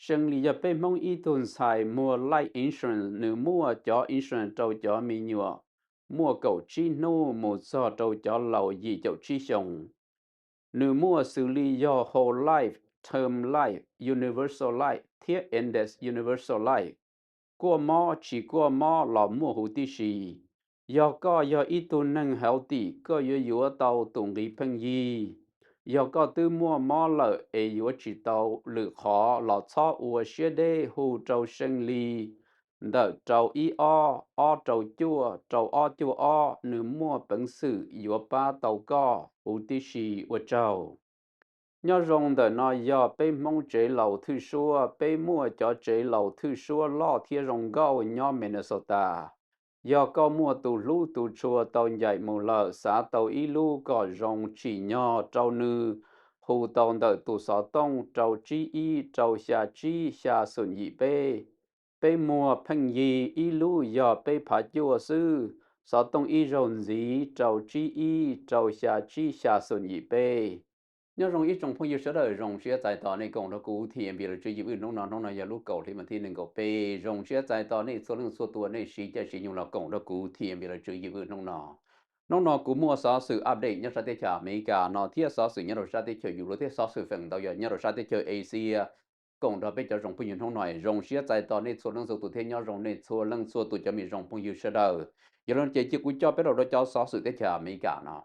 Seej Lis yog peb Hmoob ib tug ntxhais muag life insurance, nws muaj cov insurance rau cov me nyuam muaj kaum tsib hnub mus txog rau cov laus yim caum tsib xyoos. Nws muaj xws li yog whole life, term life, universal life thiab index universal life. Kuaj mob tsis kuaj mob los muaj huv tib si. Yog koj yog ib tug neeg healthy, koj yuav yuav tau tus nqi pheej yig. Yog koj twb muaj mob lawm es yuav tsis tau lwm qhov los txhob ua siab deb, hu rau Seej Lis ntawm rau ib ob, ob rau cuaj, rau ob cuaj ob, nws muaj peev xwm yuav pab tau koj huv tib si. Ua tsaug. Nyob zoo, ntawm no yog peb Hmoob tsev laus thwj suab, peb muaj cov tsev laus thwj suab loj thiab zoo nkauj nyob Minnesota. Yog koj muaj tus hlub tus tshua tau ncaim mus lawm, xav tau ib lub kom zoo tsim nyog rau nws, hu tau ntawm tus xov tooj rau tsib ib rau xya tsib xya xoom yim peb. Peb muag pheej yig ib lub yog peb phav cuaj xwb, xov tooj ib zaug ntxiv rau tsib ib rau xya tsib xya xoom yim peb. Nyob zoo ib tsoom phooj ywg sawv daws, zoo siab txais tos nej koom nrog kuv T M B L G YouTube hnub no. Hnub no yog lub kaum hli mas thib nees nkaum peb. Zoo siab txais tos nej txhua leej txhua tus, nej siv caij siv nyoog los koom nrog kuv T M B L G YouTube hnub no. Hnub no kuv muaj xov xwm update nyob sab teb chaws Amelikas no thiab xov xwm nyob rau sab teb chaws Europe thiab xov xwm feem ntau yog nyob rau sab teb chaws Asia koom nrog peb cov zoo phooj ywg hnub no. Zoo siab txais tos nej txhua leej txhua tus thiab nyob zoo nej txhua leej txhua tus cov me zoo phooj ywg sawv daws. Yog li no ces cia kuv coj peb los rau cov xov xwm teb chaws Amelikas no.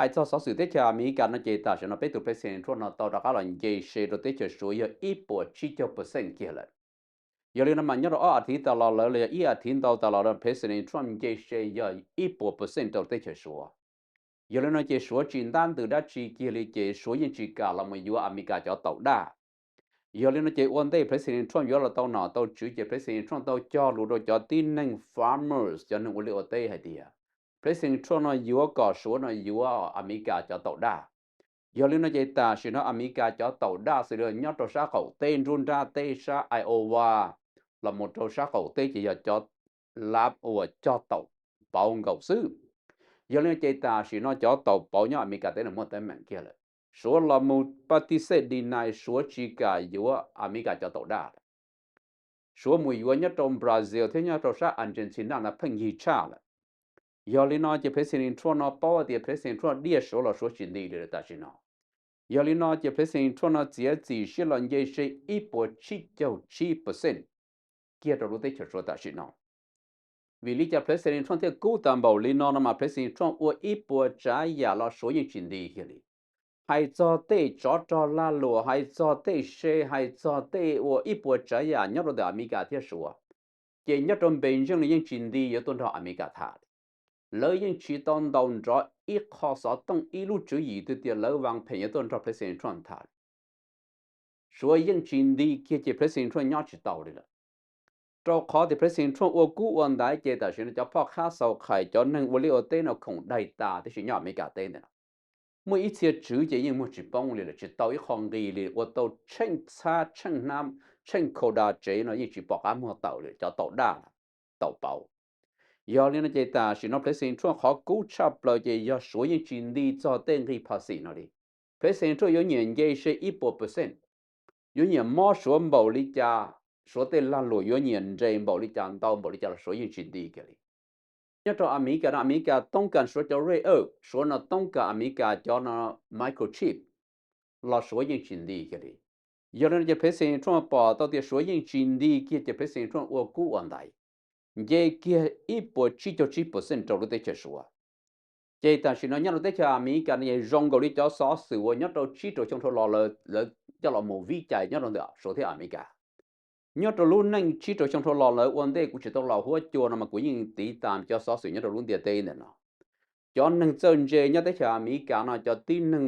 Hais txog xov xwm teb chaws Amelikas no ces tam sim no peb tus President Trump no tau rov qab los nce se rau teb chaws Suav yog ib puas tsib caug percent kiag lawm. Yog li no mas nyob rau ob as thiv tas los lawm los yog ib as thiv ntau tas los lawm, President Trump nce se yog ib puas percent rau teb chaws Suav. Yog li no ces Suav tsis ntab ntws dab tsi kiag li ces Suav yeej tsis kam los mus yuav Amelikas cov taus daj. Yog li no ces ua ntej President Trump yuav los tau nom tau tswv ces President Trump tau cog lus rau cov tib neeg farmers, cov neeg ua liaj ua teb hais tias President Trump no yuav kom Suav no yuav Amelikas cov taus daj. Yog li no ces tam sim no Amelikas cov taus daj xws li nyob rau sab qaum teb, nruab nrab teb, sab Iowa los mus rau sab qaum teb ces yog cov lab uas cog taus pauv nkaus xwb. Yog li no ces tam sim no cov taus pauv nyob Amelikas teb no muaj teeb meem kiag lawm. Suav los mus pab tib xej deny, Suav tsis kam yuav Amelikas cov taus daj lawm. Suav mus yuav nyob rau Brazil thiab nyob rau sab Argentina no pheej yig tshaj lawm. Yog li no ces President Trump no paub tias President Trump diaj Suav los Suav tsis nti li lawm tam sim no. Yog li no ces President Trump no txiav txim siab los nce se ib puas tsib caug tsib percent kiag rau lub teb chaws Suav tam sim no. Vim li cas President Trump thiaj kub tag npaum li no no mas President Trump ua ib puas tsav yam los Suav yeej tsis nti kiag li. Hais txog tej tsov rog lag luam, hais txog tej se, hais txog tej ua ib puas tsav yam nyob rau ntawm Amelikas thiab Suav, ces nyob rau npe ntseej li yeej tsis nti yuav tuaj nrog Amelikas tham li. Lawv yeej tsis tau ntaus nrov ib qho xov tooj ib lub tswv yim twg tias lawv vas phem yuav tuaj nrog President Trump tham li. Suav yeej tsis nti kiag ces President Trump nyob tsis tau li lawm. Rau qhov tias President Trump ua kub ua ntaiv ces tam sim no cov phoj qhab xaus qhais, cov neeg ua liaj ua teb no khoom daig tas tib si nyob Amelikas teb ntawm no. Muaj ib txhia tswv ces yeej muag tsis poob li lawm, tsis tau ib qho nqi li, ua tau tsheej txhab tsheej hnab tsheej khau da tsev no yeej tsis pom qab muag tawm li cov taus daj, taus pauv. Yog li no ces tam sim no President Trump qhov kub tshaj plaws ces yog Suav yeej tsis nti txog tej nqi phas xim no li. President Trump yuav nyiam nce se ib puas percent, yuav nyiam mob Suav npaum li cas, Suav tej lag luam yuav nyiam nres npaum li cas, ntau npaum li cas los Suav yeej tsis nti kiag li. Nyob rau Amelikas no Amelikas toob kas Suav cov rare earth, Suav no toob kas Amelikas cov no microchip los Suav yeej tsis nti kiag li. Yog li no ces President Trump pom tau tias Suav yeej tsis nti kiag ces President Trump ua kub ua ntaiv, nce kiag ib puas tsib caug tsib percent rau lub teb chaws Suav. Ces tam sim no nyob rau teb chaws Amelikas no ces zoo nkaus li cov xov xwm uas nyob rau tsib rau xyoo dhau los lawv coj los mus vib cais nyob rau ntawm Suav thiab Amelikas. Nyob rau lub neej tsib rau xyoo dhau los lawv ua ntej kuv tsis tau los huab cua no mas kuv yeej tiv tas cov xov xwm nyob rau lub ntiaj teb ntawm no. Cov neeg txawj ntse nyob teb chaws Amelikas no, cov tib neeg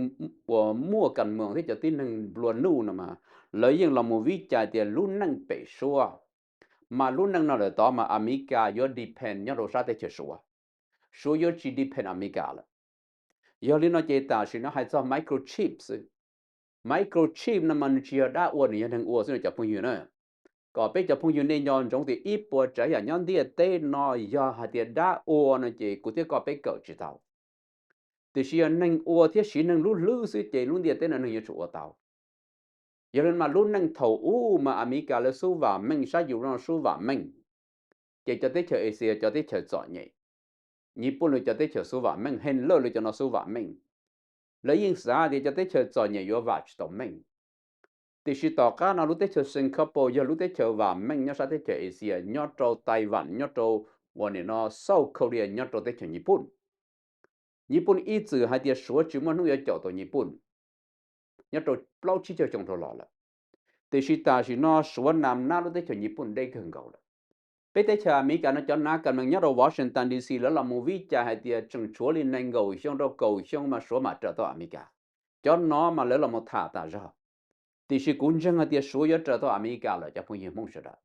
uas muaj kas moos thiab cov tib neeg nplua nuj no mas lawv yeej los mus vib cais tias lub neej pem suab, mas lub neej no lawm tod mas Amelikas yuav depend nyob rau sab teb chaws Suav. Suav yuav tsis depend Amelikas lawm. Yog li no ces tam sim no hais txog microchip xwb. Microchip no mas nws tsis yog dab ua, nws yog neeg ua xwb no cov phooj ywg na. Kom peb cov phooj ywg nej nco ntsoov tias ib puas tsav yam nyob ntiaj teb no yog hais tias dab ua no ces kuv thiab koj peb kawm tsis tau. Tiam sis yog neeg ua thiab siv neeg lub hlwb xwb ces lub ntiaj teb no neeg yuav tsum ua tau. Yog li mas lub neej thaum ub mas Amelikas lawv xub vam meej, sab Europe xub vam meej, ces cov teb chaws Asia cov teb chaws txom nyem, Nyij Pooj lawv cov teb chaws xub vam meej heev lawm, lawv cov no xub vam meej. Lawv yeej xav tias cov teb chaws txom nyem yuav vam tsis tau meej. Tiam sis tom qab no lub teb chaws Singapore yog lub teb chaws vam meej nyob sab teb chaws Asia, nyob rau Taiwan, nyob rau uas nim no South Korea, nyob rau teb chaws Nyij Pooj. Nyij Pooj ib txwm hais tias Suav tsis muaj hnub yuav caum tau Nyij Pooj nyob rau plaub tsib caug xyoo dhau los lawm. Tiam sis tam sim no Suav nam nab lub teb chaws Nyij Pooj deb kawg nkaus lawm. Peb teb chaws Amelikas no cov nav kas mees nyob rau Washington D C lawv los mus vib cai hais tias tseem tshuav li nees nkaum xyoo rau kaum xyoo mas Suav mam raws tau Amelikas. Cov no mas lawv los mus tham tas zog. Tiam sis kuv ntseeg hais tias Suav yuav raws tau Amelikas lawm cov phooj ywg Hmoob sawv daws.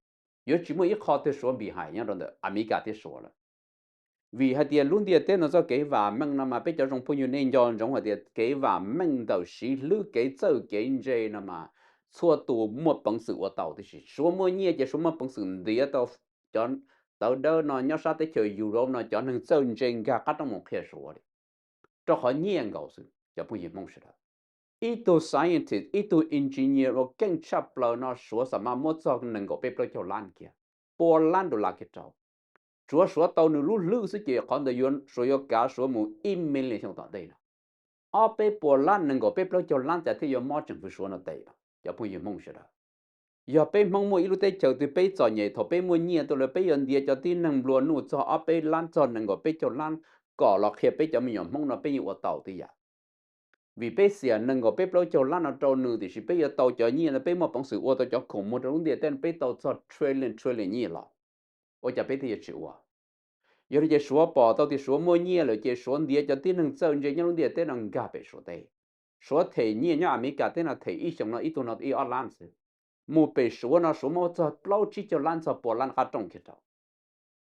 Yuav tsis muaj ib qho twg Suav npis hais nyob rau ntawm Amelikas thiab Suav lawm. Vim hais tias lub ntiaj teb no txoj kev vam meej no mas peb cov zoo phooj ywg nej nco ntsoov hais tias kev vam meej ntawm siv hlwb kev txawj kev ntse no mas txhua tus muaj peev xwm ua tau tib si. Suav muaj nyiaj ces Suav muaj peev xwm ntiav tau cov tawv dawb no nyob sab teb chaws Europe no cov neeg txawj ntse nkag qab rooj mus qhia Suav li rau qhov nyiaj nkaus xwb cov phooj ywg Hmoob sawv daws. Ib tug scientist, ib tug engineer uas keej tshaj plaws no Suav xam maj muab txog nees nkaum peb plaub caug lab kiag, pua lab dollar kiag rau. Tsuav Suav tau nws lub hlwb xwb ces qhov ntawd yuav Suav yuav kav Suav mus ib million xyoo tom ntej no. Ob peb puas lab nees nkaum peb plaub caug lab cas thiaj yuav mob tseem hwv Suav no tes no cov phooj ywg Hmoob sawv daws. Yog peb Hmoob muaj ib lub teb chaws twg peb txom nyem thaum peb muaj nyiaj tuaj lawm peb yuav ntiav cov tib neeg nplua nuj txog ob peb lab txog nees nkaum peb caug lab kom los qhia peb cov me nyuam Hmoob no peb yeej ua tau tib yam. Vim peb xiam nees nkaum peb plaub caug lab no rau nws tiam sis peb yuav tau cov nyiaj no peb muaj peev xwm ua tau cov khoom muag rau lub ntiaj teb no peb tau txog trillion trillion nyiaj los. Ua cas peb thiaj yuav tsis ua? Yog li ces Suav pom tau tias Suav muaj nyiaj lawm ces Suav ntiav cov tib neeg txawj ntse nyob lub ntiaj teb no nkag pem Suav teb. Suav them nyiaj nyob Amelikas teb no them ib xyoos no ib tug no ib ob lab xwb. Mus pem Suav no Suav muab txog plaub tsib caug lab txog pua lab qab rooj kiag rau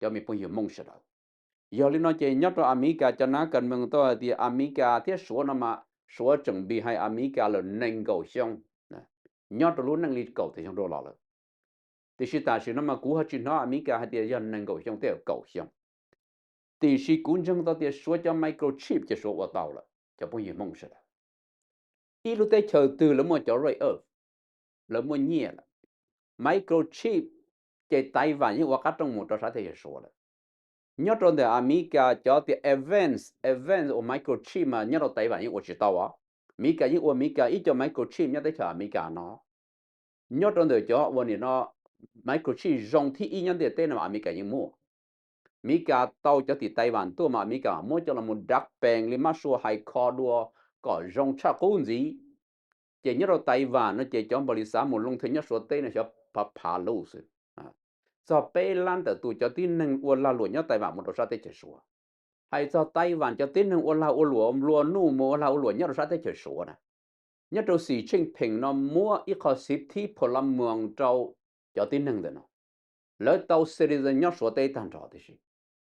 cov me phooj ywg Hmoob sawv daws. Yog li no ces nyob rau Amelikas cov nav kas mees tau hais tias Amelikas thiab Suav no mas Suav tseem npis hais Amelikas lawm nees nkaum xyoo, nyob rau lub neej li kaum tawm xyoo rau los lawm. Tiam sis tam sim no mas kuv ho tsis hnov Amelikas hais tias yog nees nkaum xyoo tej kaum xyoo. Tiam sis kuv ntseeg tau tias Suav cov microchip ces Suav ua tau lawm cov phooj ywg Hmoob sawv daws. Ib lub teb chaws twg lawv muaj cov rare earth, lawv muaj nyiaj lawm, microchip ces Taiwan yeej ua qab rooj mus rau sab teb chaws Suav lawm. Nyob rau ntawm Amelikas cov tias advance, advance uas microchip mas nyob rau Taiwan yeej ua tsis tau os. Amelikas yeej ua Amelikas ib co microchip nyob teb chaws Amelikas no. Nyob rau ntawm cov ua nim no microchip zoo thib ib nyob ntiaj teb no Amelikas yeej muaj. Amelikas tau cov tim Taiwan tuaj mas Amelikas muab coj los mus dav pees li mab sua hais kho dua kom zoo tshaj qub ntxiv. Ces nyob rau Taiwan no ces cov npaus lis xav mus loo thawj nyob Suav teb no xyov phav phav luj xwb. Txog peb lab ntawm tus cov tib neeg ua lag luam nyob Taiwan mus rau sab teb chaws Suav. Hais txog Taiwan cov tib neeg ua lag ua luam nplua nuj mus ua lag ua luam nyob rau sab teb chaws Suav na. Nyob rau Xi Jinping no muab ib qho xiv thib pha la moos rau cov tib neeg ntawm no. Lawv tau citizen nyob Suav teb tag nrho tib si.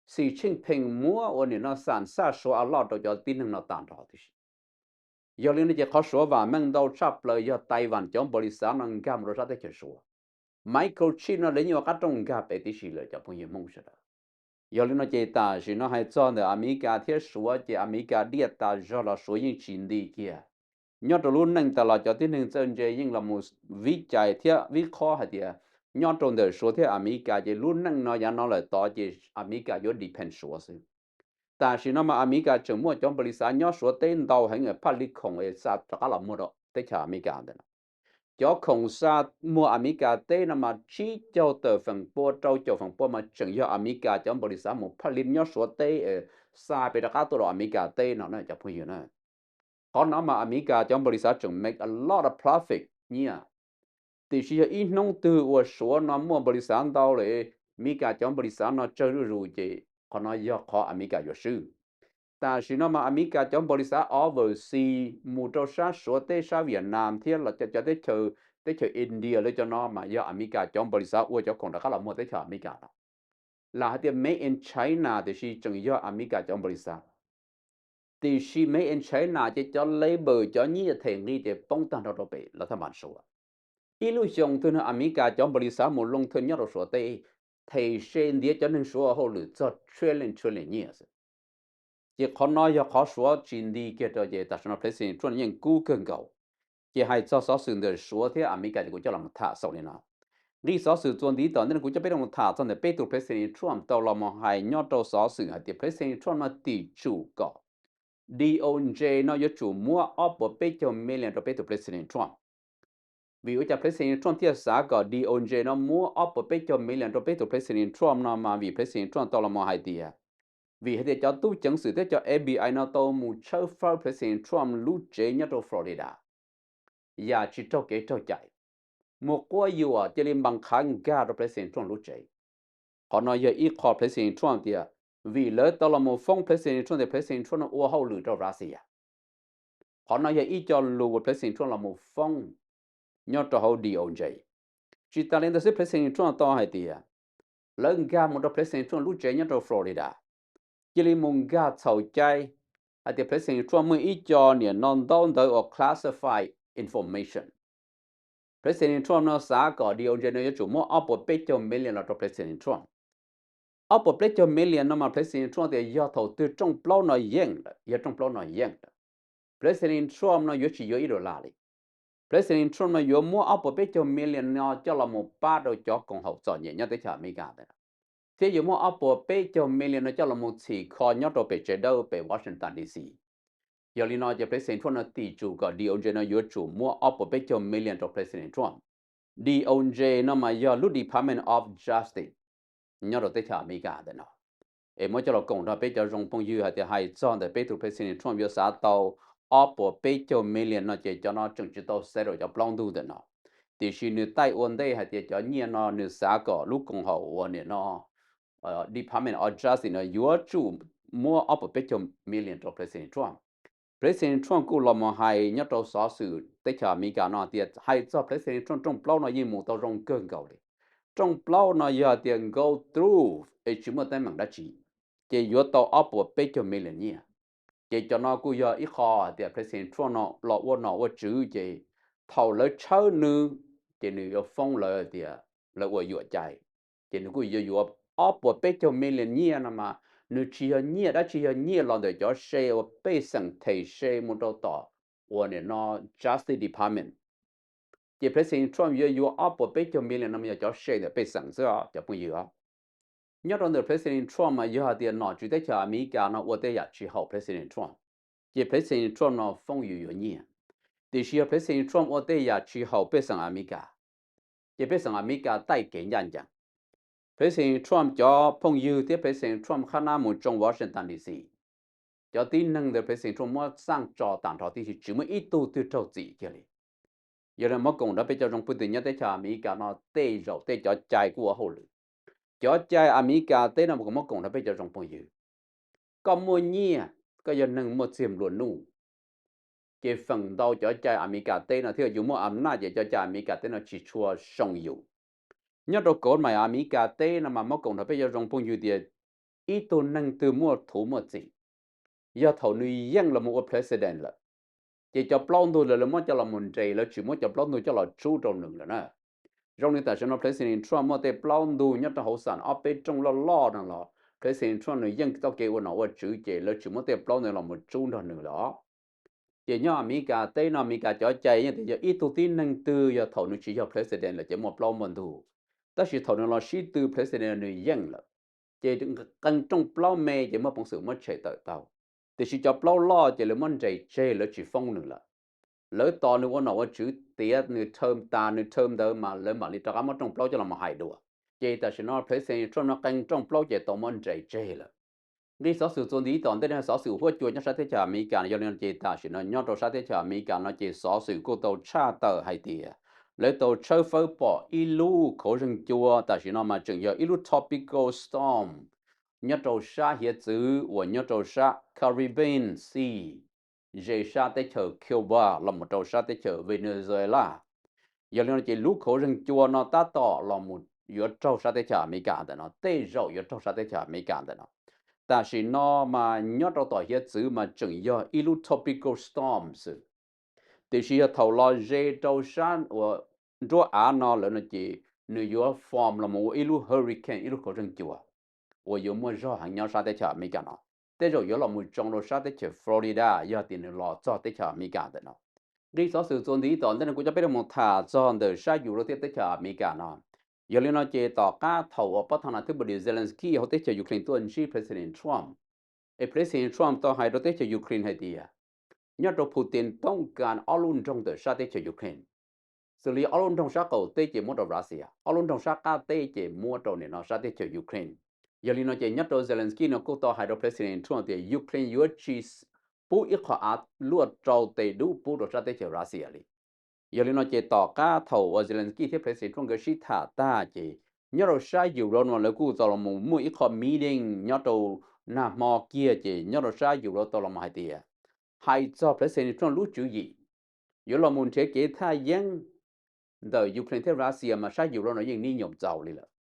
Xi Jinping muab ua nim no xam xaj Suav a loj rau cov tib neeg no tag nrho tib si. Yog li no ces qhov Suav vam meej ntau tshaj plaws yog Taiwan cov npaus lis xav no nkag mus rau sab teb chaws Suav. Microchip no lawv yeej ua qab rooj nkag pem tib si lawm cov phooj ywg Hmoob sawv daws. Yog li no ces tam sim no hais txog ntawm Amelikas thiab Suav ces Amelikas diaj tas zog los Suav yeej tsis nti kiag. Nyob rau lub neej tas los cov tib neeg txawj ntse yeej los mus vib cai thiab vib qhob hais tias nyob rau ntawm Suav thiab Amelikas ces lub neej no yav no lawm tod ces Amelikas yuav depend Suav xwb. Tam sim no mas Amelikas tseem muaj cov npaus lis xav nyob Suav teb ntau heev phaj li khoom es xa rov qab los muag rau teb chaws Amelikas ntawm no. Cov khoom xa muag Amelikas teb no mas tsib caug tawm feem pua rau caum feem pua mas tseem yog Amelikas cov npaus lis xav mus phaj li nyob Suav teb xa pem rov qab tuaj rau Amelikas teb no na cov phooj ywg na. Qhov no mas Amelikas cov npaus lis xav tseem make a lot of profit nyiaj. Tiam sis yog ib hnub twg uas Suav no muaj npaus lis xav ntau lawm, Amelikas cov npaus lis xav no tsawg zuj zus ces qhov no yog qhov Amelikas yuav swb. Tam sim no mas Amelikas cov npaus lis xav overseas mus rau sab Suav teb sab Vietnam thiab los cov teb chaws, teb chaws India lawv cov no mas yog Amelikas cov npaus lis xav ua cov khoom rov qab los muag teb chaws Amelikas no. Lam hais tias made in China tiam sis tseem yog Amelikas cov npaus lis xav. Tiam sis made in China ces cov labor cov nyiaj them nqi ces poob tag nrho rau pem lawv thaj npas Suav. Ib lub xyoo twg no Amelikas cov npaus lis xav mus loo thawj nyob rau Suav teb, them se ntiav cov neeg Suav hauj lwm txog trillion trillion nyiaj xwb. Ces qhov no yog qhov Suav tsis nti kiag rau ces tam sim no President Trump yeej kub kawg nkaus. Ces hais txog xov xwm ntawm Suav thiab Amelikas ces kuv coj los tham xaus li no. Nqi xov xwm txuas ntxiv tom ntej no kuv coj peb los tham txog ntawm peb tus President Trump tau los mus hais nyob rau xov xwm hais tias President Trump no tim tsum kom DOJ no yuav tsum muab ob puas peb caug million rau peb tus President Trump. Vim ua cas President Trump thiaj xav kom DOJ no muab ob puas peb caug million rau peb tus President Trump no mas vim President Trump tau los mus hais tias, vim hais tias cov tub ceev xwm thiab cov FBI no tau mus tshawb fawb President Trump lub tsev nyob rau Florida yam tsis raug kev raug cai, mus quab yuam cia li npaj qhov nkag rau President Trump lub tsev. Qhov no yog ib qho President Trump tias vim lawv tau los mus foob President Trump tias President Trump no ua hauj lwm rau Russia. Qhov no yog ib co lus uas President Trump los mus foob nyob rau hauv DOJ. Tsis tas li ntawd xwb President Trump tau hais tias lawv nkag mus rau President Trump lub tsev nyob rau Florida, cia li mus nkag txhaum cai hais tias President Trump muaj ib co niam no ntaub ntawv uas classified information. President Trump no xav kom DOJ no yuav tsum muab ob puas peb caug million los rau President Trump. Ob puas peb caug million no mas President Trump tias yog thaum twg rooj plaub no yeej lawm, yog rooj plaub no yeej lawm, President Trump no yuav tsis yuav ib dollar li. President Trump no yuav muab ob puas peb caug million no coj los mus pab rau cov koom haum txom nyem nyob teb chaws Amelikas ntawd, thiab yuav muab ob puas peb caug million no coj los mus txhim kho nyob rau pem tsev dawb pem Washington D C. Yog li no ces President Trump no tim tsum kom DOJ no yuav tsum muab ob puas peb caug million rau President Trump. DOJ no mas yog lub Department of Justice nyob rau teb chaws Amelikas ntawm no. Es muab coj los koom nrog peb cov zoo phooj ywg hais tias hais txog ntawm peb tus President Trump yuav xav tau ob puas peb caug million no ces cov no tseem tsis tau settle cov plaub ntug ntawm no. Tiam sis nws taij ua ntej hais tias cov nyiaj no nws xav kom lub koom haum uas nim no Department of Justice no yuav tsum muab ob puas peb caug million rau President Trump. President Trump kuj los mus hais nyob rau xov xwm teb chaws Amelikas no tias hais txog President Trump rooj plaub no yeej mus tau zoo kawg nkaus li. Rooj plaub no yog tias go through es tsis muaj teeb meem dab tsi, ces yuav tau ob puas peb caug million nyiaj. Ces cov no kuj yog ib qho hais tias President Trump no los ua nom ua tswv ces thaum lawv tshawb nws, ces nws yuav foob lawv tias lawv ua yuam cai. Ces nws kuj yuav yuav ob puas peb caug million nyiaj no mas nws tsis yog nyiaj dab tsi, yog nyiaj los ntawm cov se uas pej xeem them se mus rau tom uas nim no Justice Department. Ces President Trump yuav yuav ob puas peb caug million no mas yog cov se ntawm pej xeem xwb cov phooj ywg. Nyob rau ntawm President Trump mas yog hais tias nom tswv teb chaws Amelikas no ua tej yam tsis haum President Trump, ces President Trump no foob yuav yuav nyiaj. Tiam sis yog President Trump ua tej yam tsis haum pej xeem Amelikas, ces pej xeem Amelikas taij kev ncaj ncees. President Trump cov phooj ywg thiab President Trump qhab nab mus tsoo Washington D C, cov tib neeg ntawd President Trump muab xaj tso tag nrho tib si, tsis muaj ib tug twg raug txim kiag li. Yog li muab koom nrog peb cov zoo phooj ywg nyob teb chaws Amelikas no tej zaum tej cov cai kuj ua hauj lwm. Cov cai Amelikas teb no mas kuv muab koom nrog peb cov zoo phooj ywg, koj muaj nyiaj, koj yog neeg muaj txiag nplua nuj, ces feem ntau cov cai Amelikas teb no thiab yus muaj am naj ces cov cai Amelikas teb no tsis tshua soo yus. Nyob rau kaum maim Amelikas teb no mas muab koom nrog peb cov zoo phooj ywg tias ib tug neeg twg muaj thuv muaj txim, yog thaum nws yeej los mus ua president lawm, ces cov plaub ntug lawv muab coj los mus nres, lawv tsis muab cov plaub ntug coj los tsub rau nws lawm na. Zoo li tam sim no President Trump muaj tej plaub ntug nyob rau hauv xam ob peb rooj loj loj no los President Trump nws yeej txoj kev ua nom ua tswv ces lawv tsis muab tej plaub ntug los mus tsub nrog nws lawm. Ces nyob Amelikas teb no Amelikas cov cai yeej tias yog ib tug tib neeg twg yog thaum nws tsis yog president lawm ces muaj plaub muaj ntug, tab sis thaum nws los sib tw president nws yeej lawm, ces qee rooj plaub me ces muaj peev xwm muab tshem tawm tau. Tiam sis cov plaub loj ces lawv muab nres tseg, lawv tsis foob nws lawm. Lawv tos nws ua nom ua tswv tiav nws term tas, nws term ntawd mas lawv mam li rov qab muab rooj plaub coj los hais dua. Ces tam sim no president Trump no qee rooj plaub ces tau muab nres tseg lawm. Nqi xov xwm txuas ntxiv tom ntej no xov xwm huab cua nyob sab teb chaws Amelikas no, yog li no ces tam sim no nyob rau sab teb chaws Amelikas no ces xov xwm kuj tau tshaj tawm hais tias lawv tau tshawb fawb pom ib lub khaub zeeg cua tam sim no mas tseem yog ib lub tropical storm nyob rau sab hiav txwv uas nyob rau sab Caribbean Sea, ze sab teb chaws Cuba los mus rau sab teb chaws Venezuela. Yog li no ces lub khaub zeeg cua no tab tom los mus yuav raug sab teb chaws Amelikas ntawm no, tej zaum yuav raug sab teb chaws Amelikas ntawm no. Tam sim no mas nyob rau tom hiav txwv mas tseem yog ib lub tropical storm xwb. Tiam sis yog thaum los ze rau sab uas nruab av no lawm no ces nws yuav form los mus ua ib lub hurricane, ib lub khaub zeeg cua uas yuav muaj zog heev nyob sab teb chaws Amelikas no. Tej zaum yuav los mus tsoo rau sab teb chaws Florida yog tias nws los txog teb chaws Amelikas ntawm no. Nqi xov xwm txuas ntxiv tom ntej no kuv coj peb los mus tham txog ntawm sab Europe thiab teb chaws Amelikas no. Yog li no ces tom qab thaum uas pab thab nas thib pus dis Zelensky hauv teb chaws Ukraine tuaj ntsib President Trump, es President Trump tau hais rau teb chaws Ukraine hais tias nyob rau Putin toob kas ob lub nroog ntawm sab teb chaws Ukraine, xws li ob lub nroog sab qaum teb ces muab rau Russia, ob lub nroog sab qab teb ces muab rau nim no sab teb chaws Ukraine. Yog li no ces nyob rau Zelensky no kuj tau hais rau President Trump tias Ukraine yuav tsis pub ib qho av luaj rau tes dub pub rau sab teb chaws Russia li. Yog li no ces tom qab thaum uas Zelensky thiab President Trump nkawd sib tham tag ces nyob rau sab Europe no lawv kuj tau los mus muaj ib qho meeting nyob rau nag hmo kiag ces nyob rau sab Europe tau los mus hais tias hais txog President Trump lub tswv yim yuav los mus nrhiav kev thaj yeeb ntawm Ukraine thiab Russia mas sab Europe no yeej nib nyoos txaus li lawm.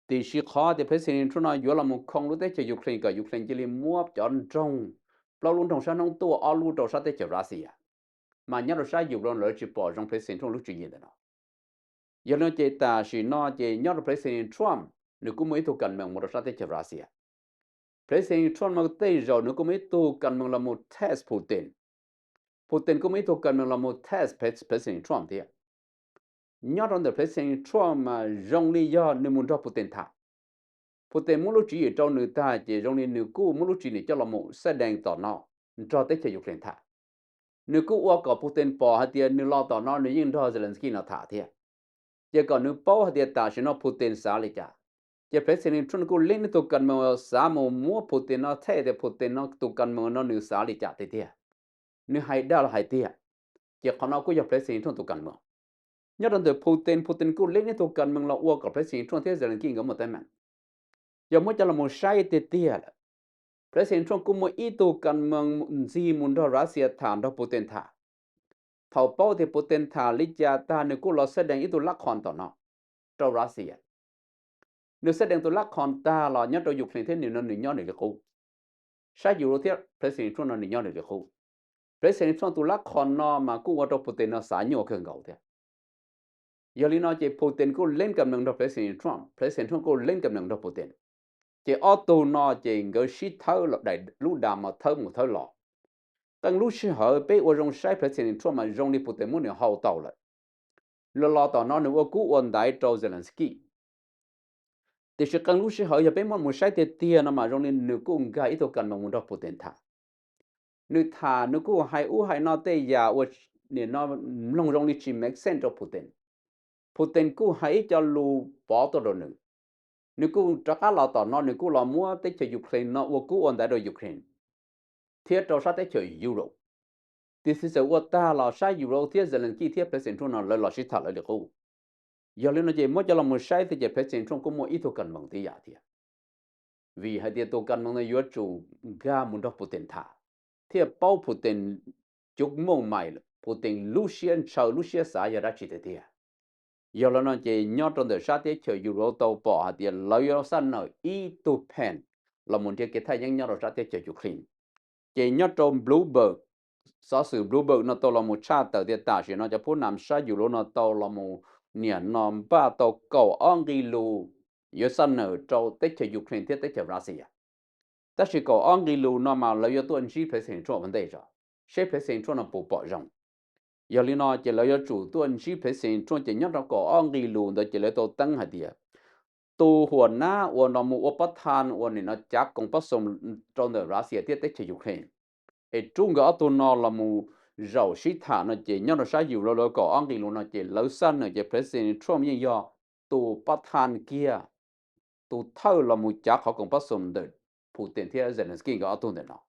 Tiam sis qhov tias President Trump no yuav los mus khoo lub teb chaws Ukraine kom Ukraine cia li muab cov nroog, plaub lub nroog sab hnub tuaj ob lub rau sab teb chaws Russia, mas nyob rau sab Europe no lawv tsis pom zoo President Trump lub tswv yim ntawm no. Yog li no ces tam sim no ces nyob rau President Trump nws kuj muaj ib tug kas mees mus rau sab teb chaws Russia. President Trump mas tej zaum nws kuj muaj ib tug kas mees los mus test Putin. Putin kuj muaj ib tug kas mees los mus test President Trump thiab. Nyob rau ntawm President Trump mas zoo li yog nws mus nrog Putin tham. Putin muab lub tswv yim rau nws tag ces zoo li nws kuj muab lub tswv yim coj los mus xab dees tom no nrog teb chaws Ukraine tham. Nws kuj ua kom Putin pom hais tias nws los tom no nws yeej nrog Zelensky no tham thiab. Ces kom nws paub hais tias tam sim no Putin xav li cas. Ces President Trump kuj leeb nws tus kas mees xav mus muab Putin no test tias Putin no tus kas mees no nws xav li cas tiag tiag, nws hais dag los hais tiag. Ces qhov no kuj yog President Trump tus kas mees. Nyob rau ntawm Putin, Putin kuj leeb nws tus kas mees los ua kom President Trump thiab Zelensky nkawd muaj teeb meem. Yog muab coj los mus saib tiag tiag lawm, President Trump kuj muaj ib tug kas mees ntxig mus nrog Russia tham, nrog Putin tham. Thaum paub tias Putin tham li cas tag nws kuj los xab dees ib tug lab khoos tom no rau Russia. Nws xab dees tus lab khoos tag los nyob rau Ukraine thiab nws no nws nyob nws li qub. Sab Europe thiab President Trump no nws nyob nws li qub. President Trump tus lab khoos no mas kuj ua rau Putin no xav nyuaj kawg nkaus thiab. Yog li no ces Putin kuj leeb kas mees nrog President Trump, President Trump kuj leeb kas mees nrog Putin. Ces ob tug no ces nkawd sib thawb los daim lub da mas thawb mus thawb los. Qee lub sij hawm peb ua zoo saib President Trump mas zoo li Putin muab nws hau tau lawm. Los los tom no nws ua kub ua ntaiv rau Zelensky. Tiam sis qee lub sij hawm yog peb muab mus saib tiag tiag no mas zoo li nws kuj nkag ib tug kas mees mus nrog Putin tham. Nws tham nws kuj hais ub hais no tej yam uas nim no mloog zoo li tsis make sense rau Putin. Putin kuj hais ib co lus pov tuaj rau nws. Nws kuj rov qab los tom no nws kuj los muab teb chaws Ukraine no ua kub ua ntaiv rau Ukraine thiab rau sab teb chaws Europe. Tiam sis txawm ua tag los sab Europe thiab Zelensky thiab President Trump no lawv los sib tham lawv li qub. Yog li no ces muab coj los mus saib thiab ces President Trump kuj muaj ib tug kas mees tib yam thiab. Vim hais tias tus kas mees no yuav tsum nkag mus nrog Putin tham thiaj paub Putin cuv mooj mais, Putin lub siab ntshaw lub siab xav yog dab tsi tiag tiag. Yog li no ces nyob rau ntawm sab teb chaws Europe tau pom hais tias lawv yuav xab nawm ib tug phee los mus nrhiav kev thaj yeeb nyob rau sab teb chaws Ukraine. Ces nyob rau Bloomberg, xov xwm Bloomberg no tau los mus tshaj tawm tias tam sim no cov phub nam sab Europe no tau los mus niam no npaj tau kaum ob nqi lus yuav xab nawm rau teb chaws Ukraine thiab teb chaws Russia. Tab sis kaum ob nqi lus no mas lawv yuav tuaj ntsib President Trump ua ntej tso, seb President Trump no puas pom zoo. Yog li no ces lawv yuav tsum tuaj ntsib President Trump ces nyob rau kaum ob nqi lus ntawd ces lawv tau teeb hais tias tus huam nab uas no mus ua pab thaj uas nim no cav koom pab xoom rau ntawm Russia thiab teb chaws Ukraine, es rub nkawd ob tug no los mus zaum sib tham no ces nyob rau sab Europe lawv kaum ob nqi lus no ces lawv xab nawm ces President Trump yeej yog tus pab thaj kiag, tus thawj los mus cav qhov koom pab xoom ntawm Putin thiab Zelensky nkawd ob tug ntawm no.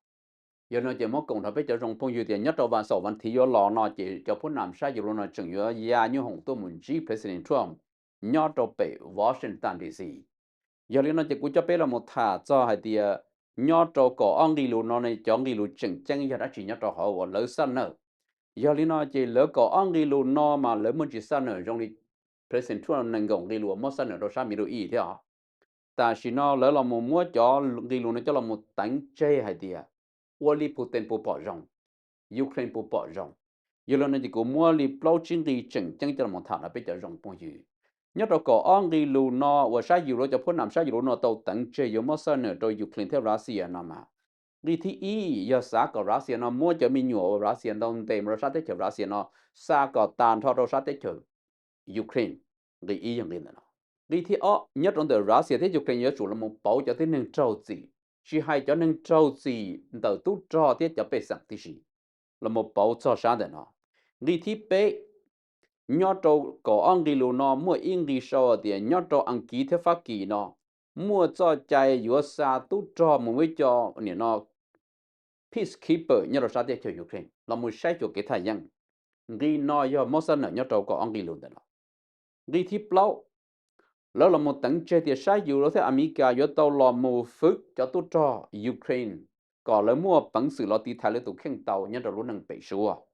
Yog li no ces muab koom nrog peb cov zoo phooj ywg tias nyob rau vas xaum vas thiv yuav los no ces cov phub nam sab Europe no tseem yuav ya nyuj hoom tuaj mus ntsib President Trump nyob rau pem Washington D C. Yog li no ces kuv coj peb los mus tham txog hais tias nyob rau kaum ob nqi lus no ne cov nqi lus tseem ceeb yog dab tsi nyob rau hauv uas lawv xab nawm. Yog li no ces lawv kaum ob nqi lus no mas lawv muaj ntsis xab nawm zoo li President Trump nees nkaum nqi lus uas muab xab nawm rau sab Middle East thiab os. Tam sim no lawv los mus muab cov nqi lus no coj los mus teev tseg hais tias ua li Putin puas pom zoo, Ukraine puas pom zoo. Yog li no ces kuv muab li plaub tsib nqi tseem ceeb coj los mus tham rau peb cov zoo phooj ywg. Nyob rau kaum ob nqi lus no uas sab Europe cov phub nam sab Europe no tau teev tseg yuav muab xab nawm rau Ukraine thiab Russia no mas Nqi thib ib yog xav kom Russia no muab cov me nyuam uas Russia ntaus ntes mus rau sab teb chaws Russia no xa kom tas nrho rau sab teb chaws Ukraine. Nqi ib yog nqi ntawm no. Nqi thib ob, nyob rau ntawm Russia thiab Ukraine yuav tsum los mus pauv cov tib neeg raug txim, tsis hais cov neeg raug txim ntawm tub rog thiab cov pej xeem tib si, los mus pauv txog sab ntawm no. Nqi thib peb, nyob rau kaum ob nqi lus no muaj ib nqi sau tias nyob rau Askiv thiab Fab Kis no muaj txoj cai yuav xa tub rog mus ib co nim no peacekeeper nyob rau sab teb chaws Ukraine los mus saib xyuas kev thaj yeeb. Nqi no yog muab xab nawm nyob rau kaum ob nqi lus ntawm no. Nqi thib plaub, lawv los mus teev tseg tias sab Yus thiab Amelikas yuav tau los mus fwv cov tub rog Ukraine kom lawv muaj peev xwm los tiv thaiv lawv tus kheej tau nyob rau lub neej pem suab.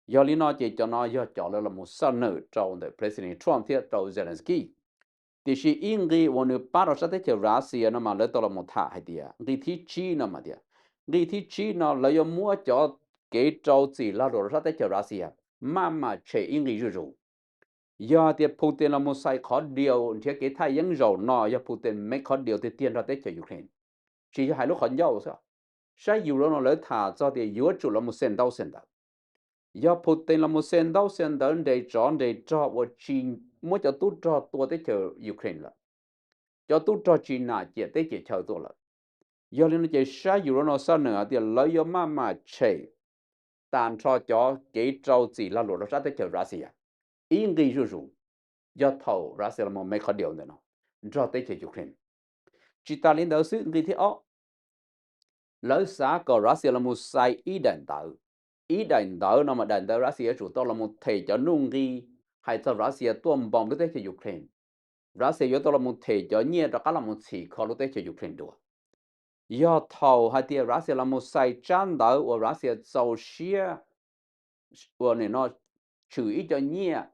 Yog li no ces cov no yog cov lawv los mus xab nawm rau ntawm President Trump thiab rau Zelensky. Tiam sis ib nqi uas nws pab rau sab teb chaws Russia no mas lawv tau los mus tham hais tias nqi thib tsib no mas tias, nqi thib tsib no lawv yuav muab cov kev rau txim lag luam rau sab teb chaws Russia maj mam tshem ib nqi zuj zus. Yog tias Putin los mus xais qhov diaus nrhiav kev thaj yeeb zaum no yog Putin me qhov diaus tiag tiag nrog teb chaws Ukraine, tsis yog hais lub qhov ncauj xwb. Sab Yus no lawv tham txog tias yuav tsum los mus xem ntaub xem ntawv. Yog Putin los mus xem ntaub xem ntawv nres tsov nres rog uas tsis muab cov tub rog tua teb chaws Ukraine lawm, cov tub rog tsis nam ciam teb ciam chaw tuaj lawm. Yog li no ces sab Yus no xab nawm hais tias lawv yuav maj mam tshem tas nrho cov kev rau txim lag luam rau sab teb chaws Russia ib nqi zuj zus, yog thaum Russia los mus me qhov diaus ntawm no nrog teb chaws Ukraine. Tsis tas li ntawd xwb, nqi thib ob, lawv xav kom Russia los mus xais ib daim ntawv. Ib daim ntawv no mas daim ntawv Russia yuav tsum tau los mus them cov nuj nqi hais txog Russia tuaj npog lub teb chaws Ukraine. Russia yuav tau los mus them cov nyiaj rov qab los mus txhim kho lub teb chaws Ukraine dua. Yog thaum hais tias Russia los mus xais tsab ntawv uas Russia txaus siab uas nim no tshwm ib co nyiaj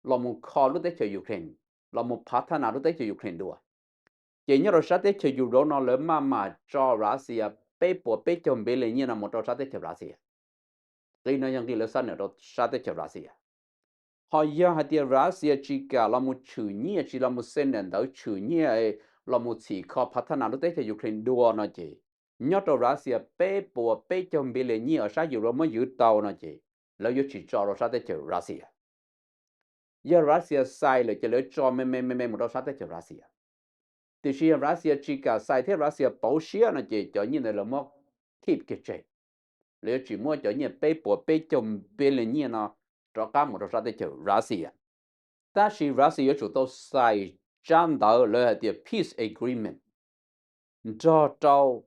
los mus kho lub teb chaws Ukraine, los mus phav thab nas lub teb chaws Ukraine dua, ces nyob rau sab teb chaws Europe no lawv maj mam tso Russia peb puas peb caug npes li nyiaj no mus rau sab teb chaws Russia. Nqi no yog nqi lawv xab nawm rau sab teb chaws Russia. Ho yog hais tias Russia tsis kam los mus tshwm nyiaj, tsis los mus xem daim ntawv tshwm nyiaj los mus txhim kho phav thab nas lub teb chaws Ukraine dua no ces nyob rau Russia peb puas peb caug npes li nyiaj uas sab Europe muab ywv tau no ces lawv yuav tsis tso rau sab teb chaws Russia. Yog Russia xais lawm ces lawv tso me me me me mus rau sab teb chaws Russia. Tiam sis yog Russia tsis kam xais thiab Russia pauv siab no ces cov nyiaj ntawd lawv muab keep kiag tseg. Lawv yuav tsis muab cov nyiaj peb puas peb caug npes li nyiaj no rov qab mus rau sab teb chaws Russia. Tab sis Russia yuav tsum tau xais tsab ntawv lawv hais tias peace agreement nrog rau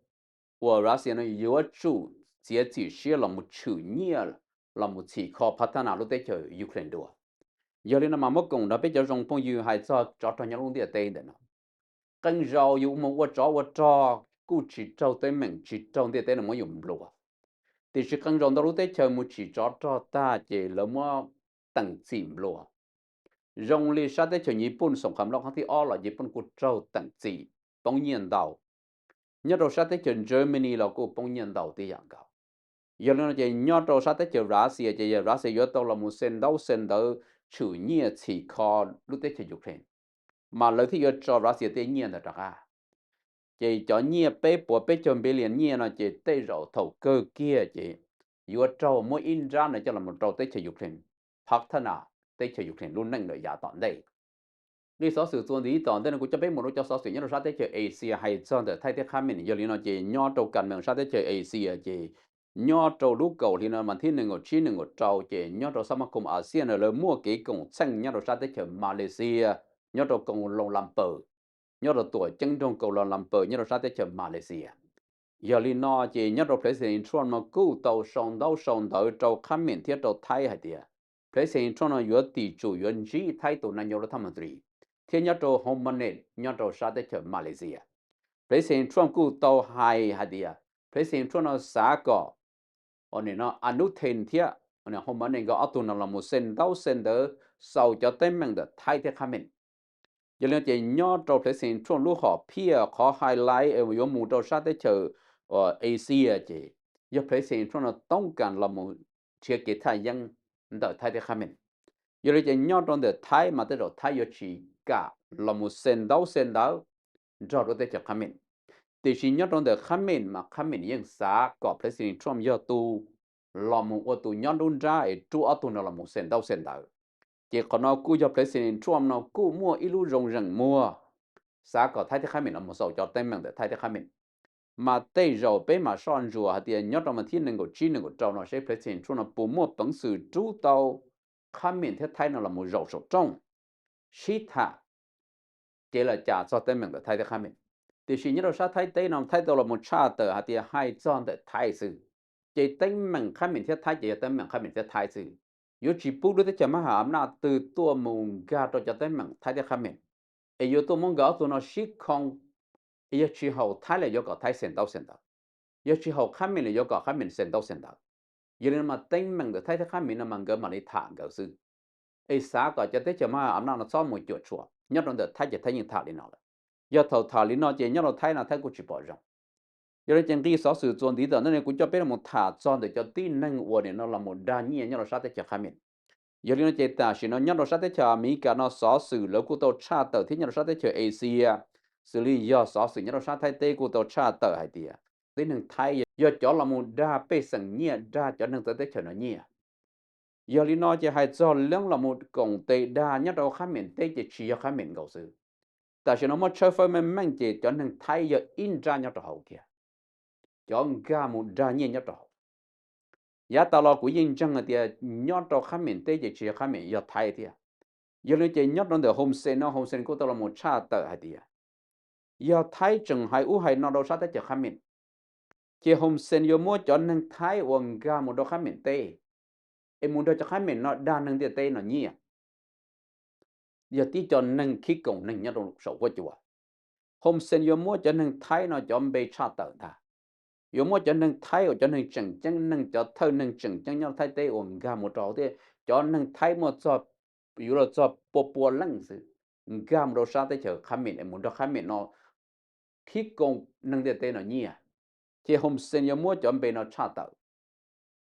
uas Russia no yuav tsum txiav txim siab los mus tshwm nyiaj los mus txhim kho phav thab nas lub teb chaws Ukraine dua. Yog li no mas muab koom nrog peb cov zoo phooj ywg hais txog tsov rog nyob lub ntiaj teb ntawm no. Qee zaus yus mus ua tsov ua rog kuj tsis raug teeb meem, tsis raug ntiaj teb no muab yus nplua. Tiam sis qee zaus ntau lub teb chaws mus tsim tsov rog tag ces lawv muab teem txim nplua. Zoo li sab teb chaws Nyij Pooj xoom qham loj qhov thib ob los Nyij Pooj kuj raug teem txim poob nyiaj ntau. Nyob rau sab teb chaws Germany los kuj poob nyiaj ntau tib yam nkaus. Yog li no ces nyob rau sab teb chaws Russia ces yog Russia yuav tau los mus xem ntaub xem ntawv tshwm nyiaj txhim kho lub teb chaws Ukraine, mas lawv thiaj yuav tso Russia tej nyiaj ntawd rov qab. Ces cov nyiaj peb puas peb caug billion nyiaj no ces tej zaum thaum kawg kiag ces yuav raug muab ib nrab no coj los rau teb chaws Ukraine, phav thab nas teb chaws Ukraine lub neej lawm yav tom ntej. Nqi xov xwm txuas ntxiv tom ntej no kuv coj peb mus rau cov xov xwm nyob rau sab teb chaws Asia hais txog ntawm Thaib thiab Khab Meem. Yog li no ces nyob rau kas mees sab teb chaws Asia ces nyob rau lub kaum hli no mas thib nees nkaum tsib nees nkaum rau ces nyob rau xab maj koom Asia no lawv muaj kev koom txheej nyob rau sab teb chaws Malaysia, nyob rau koos Luas Lampus, nyob rau tuam ceeb nroog Kuala Lumpur nyob rau sab teb chaws Malaysia. Yog li no ces nyob rau President Trump no kuj tau sau ntaub sau ntawv rau Khab Meem thiab rau Thaib hais tias President Trump no yuav tim tsum yuav ntsib Thaib tus na nyog lub thab ma ntri thiab nyob rau Home Market nyob rau sab teb chaws Malaysia. President Trump kuj tau hais hais tias President Trump no xav kom Anuthin thiab Home Market nkawd ob tug no los mus xem ntaub xem ntawv xaus cov teeb meem ntawm Thaib thiab Khab Meem. Yog li no ces nyob rau President Trump lub hom phiaj qhov highlight yuav mus rau sab teb chaws Asia ces yog President Trump no toob kas los mus nrhiav kev thaj yeeb ntawm Thaib thiab Khab Meem. Yog li ces nyob rau ntawm Thaib mas tej zaum Thaib yuav tsis kam los mus xem ntaub xem ntawv nrog rau teb chaws Khab Meem. Tiam sis nyob rau ntawm Khab Mem mas Khab Mem yeej xav kom President Trump yog tus los mus ua tus nyob nruab nrab es rub ob tug no los mus xem ntaub xem ntawv. Ces qhov no kuj yog President Trump no kuj muaj ib lub zoo zeem muag xav kom Thaib thiab Khab Mem los mus xaus cov teeb meem ntawm Thaib thiab Khab Mem. Mas tej zaum peb mam soj ntsuam hais tias nyob rau mas thib nees nkaum tsib nees nkaum rau no seb President Trump no puas muaj peev xwm rub tau Khab Mem thiab Thaib no los mus zaum saum rooj sib tham, ces lam cas txog teeb meem ntawm Thaib thiab Khab Mem. Tiam sis nyob rau sab Thaib teb no Thaib tau los mus tshaj tawm hais tias hais txog ntawm Thaib xwb, ces teeb meem Khab Mem thiab Thaib ces yog teeb meem Khab Mem thiab Thaib xwb. Yuav tsis pub lub teb chaws mab ham am naj twg tuaj mus nkag rau cov teeb meem Thaib thiab Khab Mem, es yuav tuaj muab nkawd ob tug no sib khoo, es yog tsis haum Thaib lawm yuav kom Thaib xem ntaub xem ntawv, yog tsis haum Khab Mem lawm yuav kom Khab Mem xem ntaub xem ntawv. Yog li no mas teeb meem ntawm Thaib thiab Khab Mem no mas nkawd mam li tham nkawd xwb, es xav kom cov teb chaws mab ham am naj no txhob mus cuam tshuam. Nyob rau ntawm Thaib ces Thaib yeej tham li no lawm. Yog thaum tham li no ces nyob rau Thaib no Thaib kuj tsis pom zoo. Yog li ces nqi xov xwm txuas ntxiv tom ntej no kuv coj peb los tham txog ntawm cov tib neeg uas nim no los mus dag nyiaj nyob rau sab teb chaws Khab Mem. Yog li no ces tam sim no nyob rau sab teb chaws Amelikas no xov xwm lawv kuj tau tshaj tawm thiab nyob rau sab teb chaws Asia, xws li yog xov xwm nyob rau sab Thaib teb kuj tau tshaj tawm hais tias tib neeg Thaib yog cov los mus dag pej xeem nyiaj dag cov neeg txawv teb chaws no nyiaj. Yog li no ces hais txog leej los mus koom tes dag nyob rau Khab Mem teb ces tsis yog Khab Mem nkaus xwb. Tam sim no muab tshawb fawb meej meej ces cov neeg Thaib yog ib nrab nyob rau hauv kiag, cov nkag mus dag nyiaj nyob rau hauv. Yav tas los kuv yeej ntseeg hais tias nyob rau Khab Mem teb ces tsis yog Khab Mem, yog Thaib thiab. Yog li ces nyob rau ntawm Hun Sen no Hun Sen kuj tau los mus tshaj tawm hais tias yog Thaib tseem hais ub hais no rau sab teb chaws Khab Mem, ces Hun Sen yuav muab cov neeg Thaib uas nkag mus rau Khab Mem teb es mus nrog cov Khab Mem no dag neeg ntiaj teb no nyiaj. Yog tib co neeg khib koom neeg nyob rau saum huab cua. Hun Sen yuav muab cov neeg Thaib no cov npe tshaj tawm ntag, yuav muab cov neeg Thaib uas cov neeg tseem ceeb, neeg cov thawj neeg tseem ceeb nyob Thaib teb uas nkag mus rau hauv teb, cov neeg Thaib muaj txog, yuav luag txog pua pua leej xwb, nkag mus rau sab teb chaws Khab Mem es mus nrog Khab Mem no khib koom neeg ntiaj teb no nyiaj, ces Hun Sen yuav muab cov npe no tshaj tawm.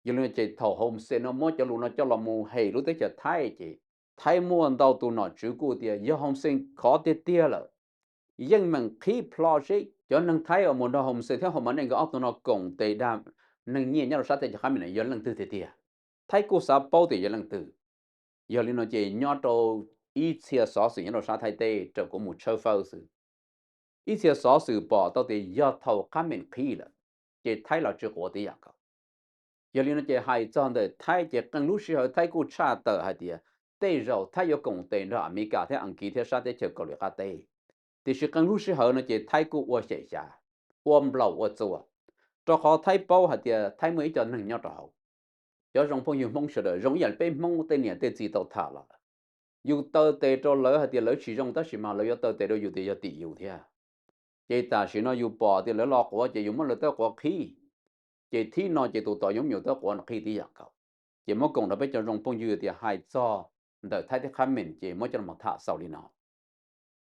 Yog li no ces thaum Hun Sen no muab cov lus no coj los mus hem lub teb chaws Thaib ces Thaib muaj ntau tus nom tswv kuj tias yog Hun Sen khov tiag tiag lawm, yeej meem qhib plho seb cov neeg Thaib uas mus nrog Hun Sen thiab Hun Manet nkawd ob tug no koom tes dag neeg nyiaj nyob rau sab teb chaws Khab Mem no yog leej twg tiag tiag. Thaib kuj xav paub tias yog leej twg. Yog li no ces nyob rau ib txhia xov xwm nyob rau sab Thaib teb raws kuv mus tshawb fawb xwb, ib txhia xov xwm pom tau tias yog thaum Khab Mem qhib lawm, ces Thaib los tsis quav tib yam nkaus. Yog li no ces hais txog ntawm Thaib ces qee lub sij hawm Thaib kuj tshaj tawm hais tias tej zaum Thaib yuav koom tes nrog Amelikas thiab Askiv thiab sab teb chaws Kauslim Qab Teb. Tiam sis qee lub sij hawm no ces Thaib kuj ua xyem xyav, ua nplaum ua txuas, rau qhov Thaib paub hais tias Thaib muaj ib co neeg nyob rau hauv. Cov zoo phooj ywg Hmoob sawv daws, zoo ib yam li peb Hmoob tej niam tej txiv tau tham los lawm, yus taw tes rau lawv hais tias lawv tsis zoo tab sis mas lawv yuav taw tes rau yus tias yog tim yus thiab. Ces tam sim no yus pom tias lawv los quav ces yus muab lawv tawb quav qhib, ces thib no ces tus tom yuav muab yus tawb quav no qhib tib yam nkaus. Ces muab koom rau peb cov zoo phooj ywg tias hais txog ntawm Thaib thiab Khab Mem ces muab coj los tham xaus li no.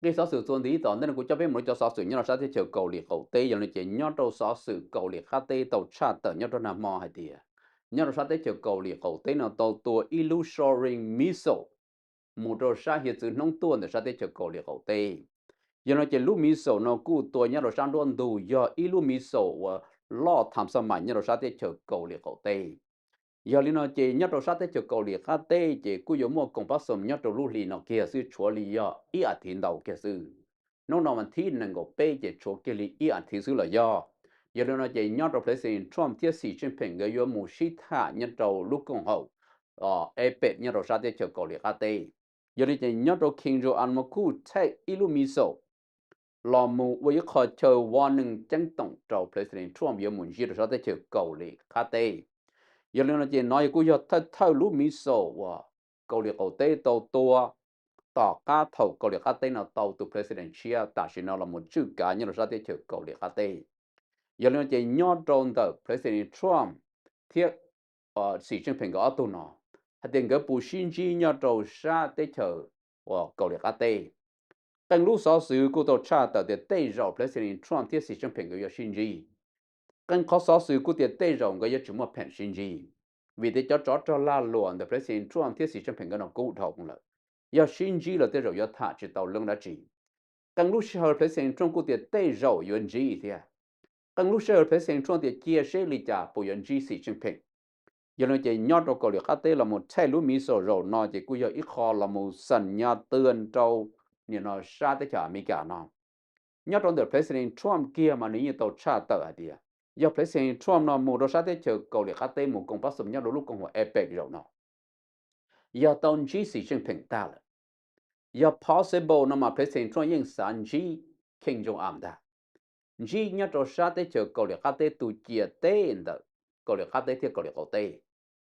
Nqi xov xwm txuas ntxiv tom ntej no kuv coj peb mus rau cov xov xwm nyob rau sab teb chaws Kauslim Qaum Teb. Yog li ces nyob rau xov xwm Kauslim Qab Teb tau tshaj tawm nyob rau nag hmo hais tias nyob rau sab teb chaws Kauslim Qaum Teb no tau tua ib lub Soyuz missile mus rau sab hiav txwv hnub tuaj ntawm sab teb chaws Kauslim Qaum Teb. Yog li ces lub missile no kuj tua nyob rau sab nruab ntug, yog ib lub missile uas loj tham xaj mais nyob rau sab teb chaws Kauslim Qaum Teb. Yog li no ces nyob rau sab teb chaws Kauslim Qab Teb ces kuj yuav muaj koom pab xom nyob rau lub hli no kiag xwb, tshuav li yog ib as thiv ntau kiag xwb. Hnub no mas thib nees nkaum peb ces tshuav kiag li ib as thiv xwb los yog. Yog li no ces nyob rau President Trump thiab Xi Jinping nkawd yuav mus sib tham nyob rau lub koom haum APEC nyob rau sab teb chaws Kauslim Qab Teb. Yog li ces nyob rau Kim Jong Un mas kuj thaij ib lub missile los mus ua ib qho chaw warning ceeb toom rau President Trump yuav mus ntsib rau sab teb chaws Kauslim Qab Teb. Yog li no ces no kuj yog thawj thawj lub missile uas Kauslim Qaum Teb tau tua tom qab thaum Kauslim Qab Teb no tau tus President tshiab tam sim no los mus tswj kav nyob rau sab teb chaws Kauslim Qab Teb. Yog li no ces nyob rau ntawm President Trump thiab Xi Jinping nkawd ob tug no hais tias nkawd puas sib ntsib nyob rau sab teb chaws uas Kauslim Qab Teb. Qee lub xov xwm kuj tau tshaj tawm tias tej zaum President Trump thiab Xi Jinping nkawd yuav sib ntsib. Qee qhov xov xwm kuj tias tej zaum nkawd yuav tsis muaj pheem sib ntsib, vim tias cov tsov rog lag luam ntawm President Trump thiab Xi Jinping nkawd no kub dhau lawm. Yog sib ntsib los tej zaum yuav tham tsis tau leej dab tsi. Qee lub sij hawm President Trump kuj tias tej zaum yuav ntsib thiab. Qee lub sij hawm President Trump tias cia seb li cas puas yuav ntsib Xi Jinping. Yog li ces nyob rau Kaus Lim Qab Teb los mus thaj lub missile zaum no ces kuj yog ib qho los mus xas nyas twm rau nim no sab teb chaws Amelikas no. Nyob rau ntawm President Trump kiag mas nws yeej tau tshaj tawm hais tias yog President Trump no mus rau sab teb chaws Kaus Lim Qab Teb mus koom pab xum nyob rau lub koom haum APEC zaum no, yog tau ntsib Xi Jinping tag lawm, yog possible no mas President Trump yeej xav ntsib Kim Jong Un ntag, ntsib nyob rau sab teb chaws Kaus Lim Qab Teb tus ciam teb ntawm Kaus Lim Qab Teb thiab Kaus Lim Qaum Teb,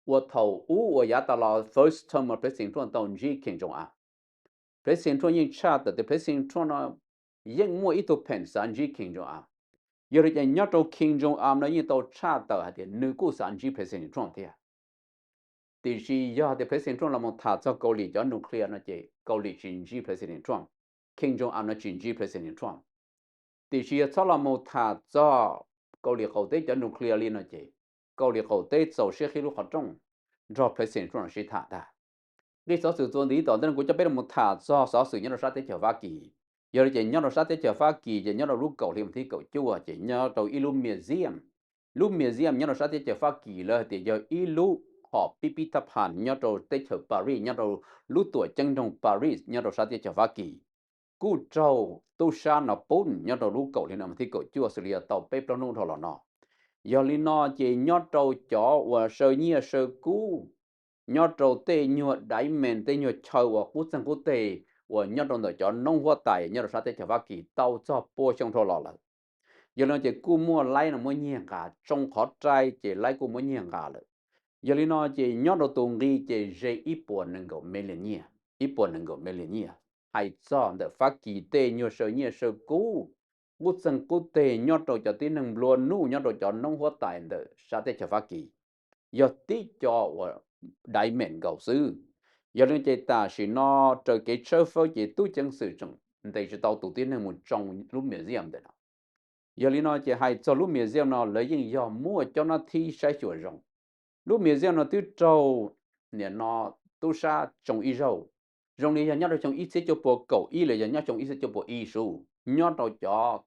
uas thaum ub uas yav tas los first term President Trump tau ntsib Kim Jong Un. President Trump yeej tshaj tawm tias President Trump no yeej muaj ib tug pheem xav ntsib Kim Jong Un. Yog li ces nyob rau Kim Jong Un no yeej tau tshaj tawm hais tias nws kuj xav ntsib President Trump thiab. Tiam sis yog tias President Trump los mus tham txog Kaus Lim cov nuclear no ces Kaus Lim tsis ntsib President Trump, Kim Jong Un no tsis ntsib President Trump. Tiam sis yog txhob los mus tham txog Kaus Lim Qaum Teb cov nuclear li no ces Kaus Lim Qaum Teb txaus siab qhib lub qhov rooj nrog President Trump no sib tham ntag. Nqe xov xwm txuas ntxiv tom ntej no kuv coj peb los tham txog xov xwm nyob rau sab teb chaws Fab Kis. Yog li ces nyob rau sab teb chaws Fab Kis ces nyob rau lub kaum hli mus thib kaum cuaj ces nyob rau ib lub museum. Lub museum nyob rau sab teb chaws Fab Kis lawv hais tias yog ib lub hom pib pib thab phas nyob rau teb chaws Paris, nyob rau lub tuam ceeb nroog Paris nyob rau sab teb chaws Fab Kis. Kuj raug tub sab no pub nyob rau lub kaum hli no mus thib kaum cuaj xws li yog tau peb plaub hnub dhau los no. Yog li no ces nyob rau cov uas saw nyiaj saw kub, nyob rau tej nyuag diamond, tej nyuag chaw uas qub txeeg qub teg uas nyob rau ntawm cov noob huab tais nyob rau sab teb chaws Fab Kis tau txog pua xyoo dhau los lawm. Yog li no ces kuj muaj laib no muab nyiag nqa, tsoo qhov rai ces laib kuj muab nyiag nqa lawm. Yog li no ces nyob rau tus nqi ces ze ib puas nees nkaum million nyiaj, ib puas nees nkaum million nyiaj. Hais txog ntawm Fab Kis tej nyuag saw nyiaj saw kub, qub txeeg qub teg nyob rau cov tib neeg nplua nuj nyob rau cov noob huab tais ntawm sab teb chaws Fab Kis, yog tib co uas diamond nkaus xwb. Yog li ces tam sim no raws kev tshawb fawb ces tub ceev xwm tseem ntes tsis tau tus tib neeg mus tsoo lub museum ntawm no. Yog li no ces hais txog lub museum no lawv yeej yog muaj cov nab thib saib xyuas zoo. Lub museum no twb raug nim no tub sab tsoo ib zaug, zoo li yog nyob rau xyoo ib txhiab cuaj pua kaum ib los yog nyob xyoo ib txhiab cuaj pua ib su, nyob rau cov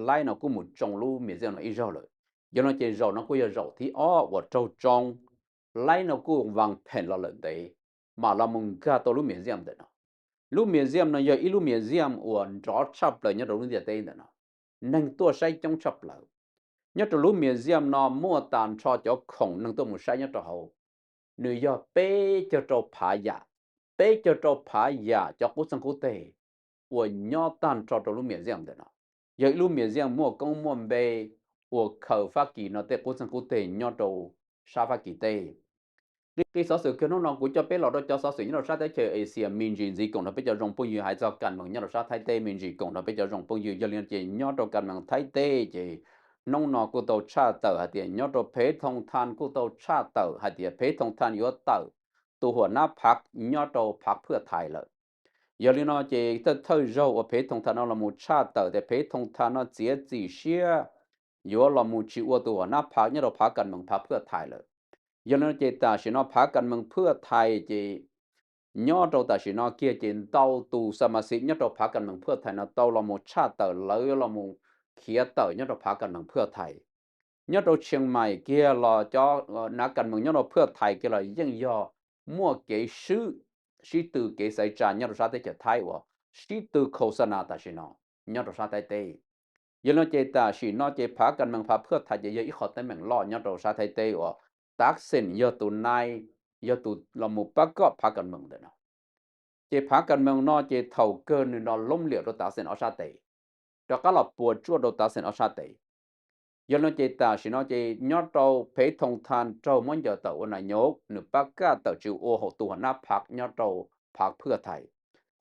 laib no kuj mus tsoo lub museum no ib zaug lawm. Yog no ces zaum no kuj yog zaum thib ob uas raug tsoo, laib no kuj vas pheem los lawm ntev, mam los mus nkag tau lub museum ntawm no. Lub museum no yog ib lub museum uas nrov tshaj plaws nyob rau lub ntiaj teb ntawm no, neeg tuaj saib coob tshaj plaws. Nyob rau lub museum no muaj tag nrho cov khoom neeg tuaj mus saib nyob rau hauv, nws yog peb caug rau phav yam, peb caug rau phav yam cov qub txeeg qub teg uas nyob tag nrho rau lub museum ntawm no. Yog ib lub museum muaj koob muaj npe uas khaws Fab Kis no tej qub txeeg qub teg nyob rau sab Fab Kis teb. Nqe xov xwm kawg hnub no kuv coj peb los rau cov xov xwm nyob rau sab teb chaws Asia me ntsis ntxiv koom nrog peb cov zoo phooj ywg hais txog kas mees nyob rau sab Thaib teb me ntsis koom nrog peb cov zoo phooj ywg. Yog li no ces nyob rau kas mees Thaib teb ces hnub no kuj tau tshaj tawm hais tias nyob rau Phev Thoo Than kuj tau tshaj tawm hais tias Phev Thoo Than yuav tawm tus huam nab phav nyob rau phav Phwj Thais lawm. Yog li no ces thawj thawj zaug uas Phev Thoo Than no los mus tshaj tawm tias Phev Thoo Than no txiav txim siab yuav los mus tsis ua tus huam nab phav nyob rau phav kas mees phav Phwj Thais lawm. Yog li no ces tam sim no phav kas mees Phwj Thais ces nyob rau tam sim no kiag ces ntau tus xa mas xiv nyob rau phav kas mees Phwj Thais no tau los mus tshaj tawm lawv los mus khiav tawm nyob rau phav kas mees Phwj Thais. Nyob rau Tsheej Maim kiag los cov nav kas mees nyob rau Phwj Thais kiag los yeej yog muaj kev swb, sib tw kev xaiv tsa nyob rau sab teb chaws Thaib uas sib tw khau xa nas tam sim no nyob rau sab Thaib teb. Yog li no ces tam sim no ces phav kas mees phav Phwj Thais ces yog ib qho teeb meem loj nyob rau sab Thaib teb uas Thaksin yog tus nai, yog tus los mus pab koj phav kas mees ntawm no. Ces phav kas mees no ces thaum kawg nws no loob liam rau Thaksin ob sab tes, rov qab los puas tsuaj rau Thaksin ob sab tes. Yog li no ces tam sim no ces nyob rau Phev Thoo Than raug muab ncaws tawm ua nas nyos, nws pab kaj tawm tsis ua hauv tus huam nab phav nyob rau phav Phwj Thais.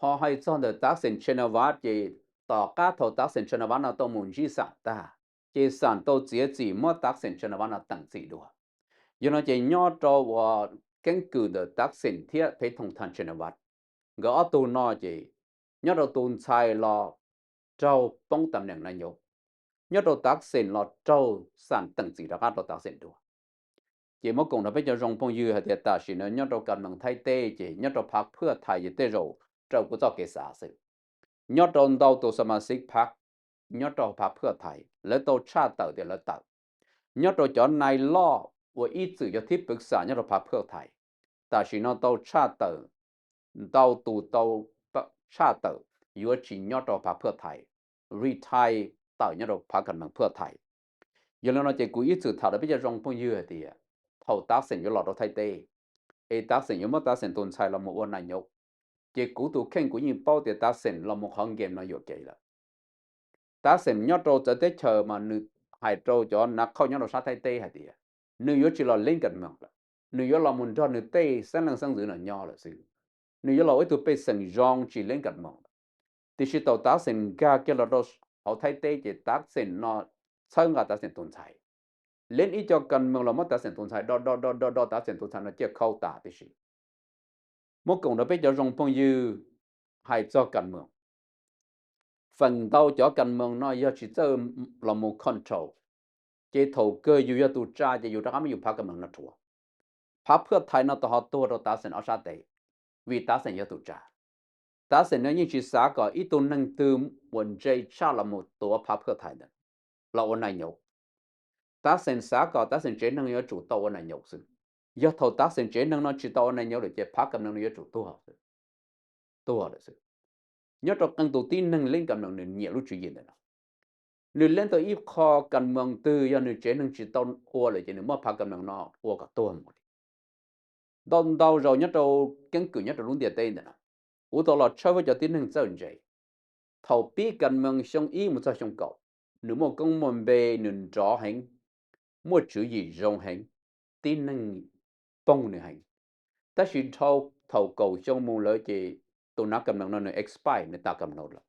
Ho hais txog ntawm Thaksin Shinawatra ces tom qab thaum Thaksin Shinawatra no tau mus ntsib Xam tag, ces Xam tau txiav txim muab Thaksin Shinawatra no teem txim dua. Yog no ces nyob rau uas keeb kwm ntawm Thaksin thiab Phev Thoo Than Shinawatra, nkawd ob tug no ces nyob rau tus ntxhais los raug poob tam neem nas nyos, nyob rau Thaksin los raug Xam teem txim rov qab rau Thaksin dua. Ces muab koom nrog peb cov zoo phooj ywg hais tias tam sim no nyob rau kas mees Thaib teb ces nyob rau phav Phwj Thais ces tej zaum raws kuv txoj kev xav xwb, nyob rau ntau tus xa mas xiv phav nyob rau phav phwaj thaiv, lawv tau tshaj tawm tias lawv tawm. Nyob rau cov nai loj uas ib txwm yog thib pwv xam nyob rau phav phwaj thaiv, tam sim no tau tshaj tawm, ntau tus tau tshaj tawm yuav tsis nyob rau phav phwaj thaiv, retire tawm nyob rau phav kam mees phwaj thaiv. Yog li no ces kuv ib txwm tham rau peb cov zoo phooj ywg hais tias thaum Tav Xeem yuav los rau Thaib teb, es Tav Xeem yuav muab Tav Xeem tus ntxhais los mus ua nai nyuj, ces kuv tus kheej kuv yeej paub tias Tav Xeem los mus qhov game no yuam kev lawm. Tav Xeem nyob rau txawv teb chaws mas nws hais rau cov nav qhauj nyob rau sab Thaib teb hais tias nws yuav tsis los leeb kam mees lawm, nws yuav los mus nrog nws tej xeeb leej xeeb ntxwv no nyob lawm xwb. Nws yuav los ua ib tug pej xeem zoo tsis leeb kam mees lawm. Tiam sis thaum Tav Xeem nkag kiag los rau hauv Thaib teb ces Tav Xeem no txhawb nqa Tav Xeem tus ntxhais, leeb ib co kam mees los muab Tav Xeem tus ntxhais do do do do do Tav Xeem tus ntxhais no ciaj khau tas tib si. Muab koom rau peb cov zoo phooj ywg hais txog kam mees, feem ntau cov kam mees no yog tsis txawj los mus control, ces thaum kawg yus yog tus tsa ces yus rov qab muab yus phav kam mees no rhuav. Phav phwaj thaiv no tau ho tuag rau Tav Xeem ob sab tes, vim Tav Xeem yog tus tsa. Tav Xeem no yeej tsis xav kom ib tug neeg twg uas ntse tshaj los mus tuav phav phwaj thaiv ntawd los ua nai nyuj. Tav Xeem xav kom Tav Xeem tsev neeg yuav tsum tau ua nai nyuj xwb. Yog thaum Tav Xeem tsev neeg no tsis tau ua nai nyuj lawm ces phav kam mees no yuav tsum tuag, tuag lawm xwb. Nyob rau qee tus tib neeg leeb kam mees nws nyiam lub tswv yim ntawm no. Nws leeb tau ib qho kam mees twg yog nws tsev neeg tsis tau ua lawm ces nws muab phav kam mees no ua kom tuag mus li. Ntau ntau zaus nyob rau keeb kwm nyob rau lub ntiaj teb ntawm no, kuv tau los tshawb fawb cov tib neeg txawj ntse. Thaum pib kam mees xyoo ib mus txog xyoo kaum, nws muaj koob muaj npe, nws nrov heev, muaj tswv yim zoo heev, tib neeg poog nws heev. Tab sis dhau thaum kaum xyoo mus lawm ces tus nav kam mees no nws expire, nws tas kam mees lawm.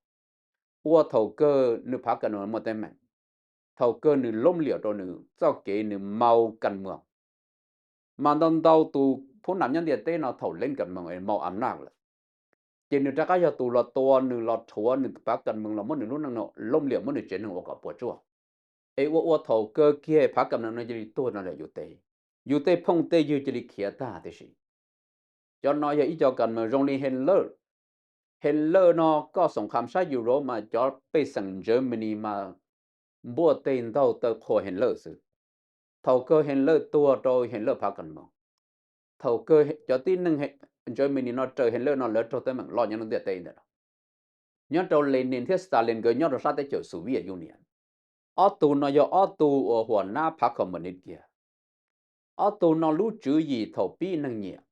Ua thaum kawg nws phav kam mees muaj teeb meem, thaum kawg nws loob liam rau nws txoj kev nws mau kam mees. Mas ntau ntau tus phub nam nyob ntiaj teb no thaum leeb kam mees es mau am naj lawm, ces nws rov qab yog tus los tua nws, los rhuav nws phav kam mees, los muab nws lub neej no loob liam, muab nws tsev neeg ua kom puas tsuaj. Es ua ua thaum kawg kiag phav kam mees no cia li tuag no lawm yus tej, yus tej phooj tej ywg cia li khiav tag tib si. Cov no yog ib co kam mees zoo li Hitler. Hitler no koj xoom kham sab Europe mas cov pej xeem Germany mas npuaj teg ntaug taw qhuas Hitler xwb. Thaum kawg Hitler tuag rau Hitler phav kam mees. Thaum kawg cov tib neeg Germany no raws Hitler no lawv raug teeb meem loj nyob lub ntiaj teb ntawm no. Nyob rau Lenin thiab Stalin nkawd nyob rau sab teb chaws Soviet Union. Ob tug no yog ob tug uas huam nab phav Communist kiag. Ob tug no lub tswv yim thaum pib neeg nyiam,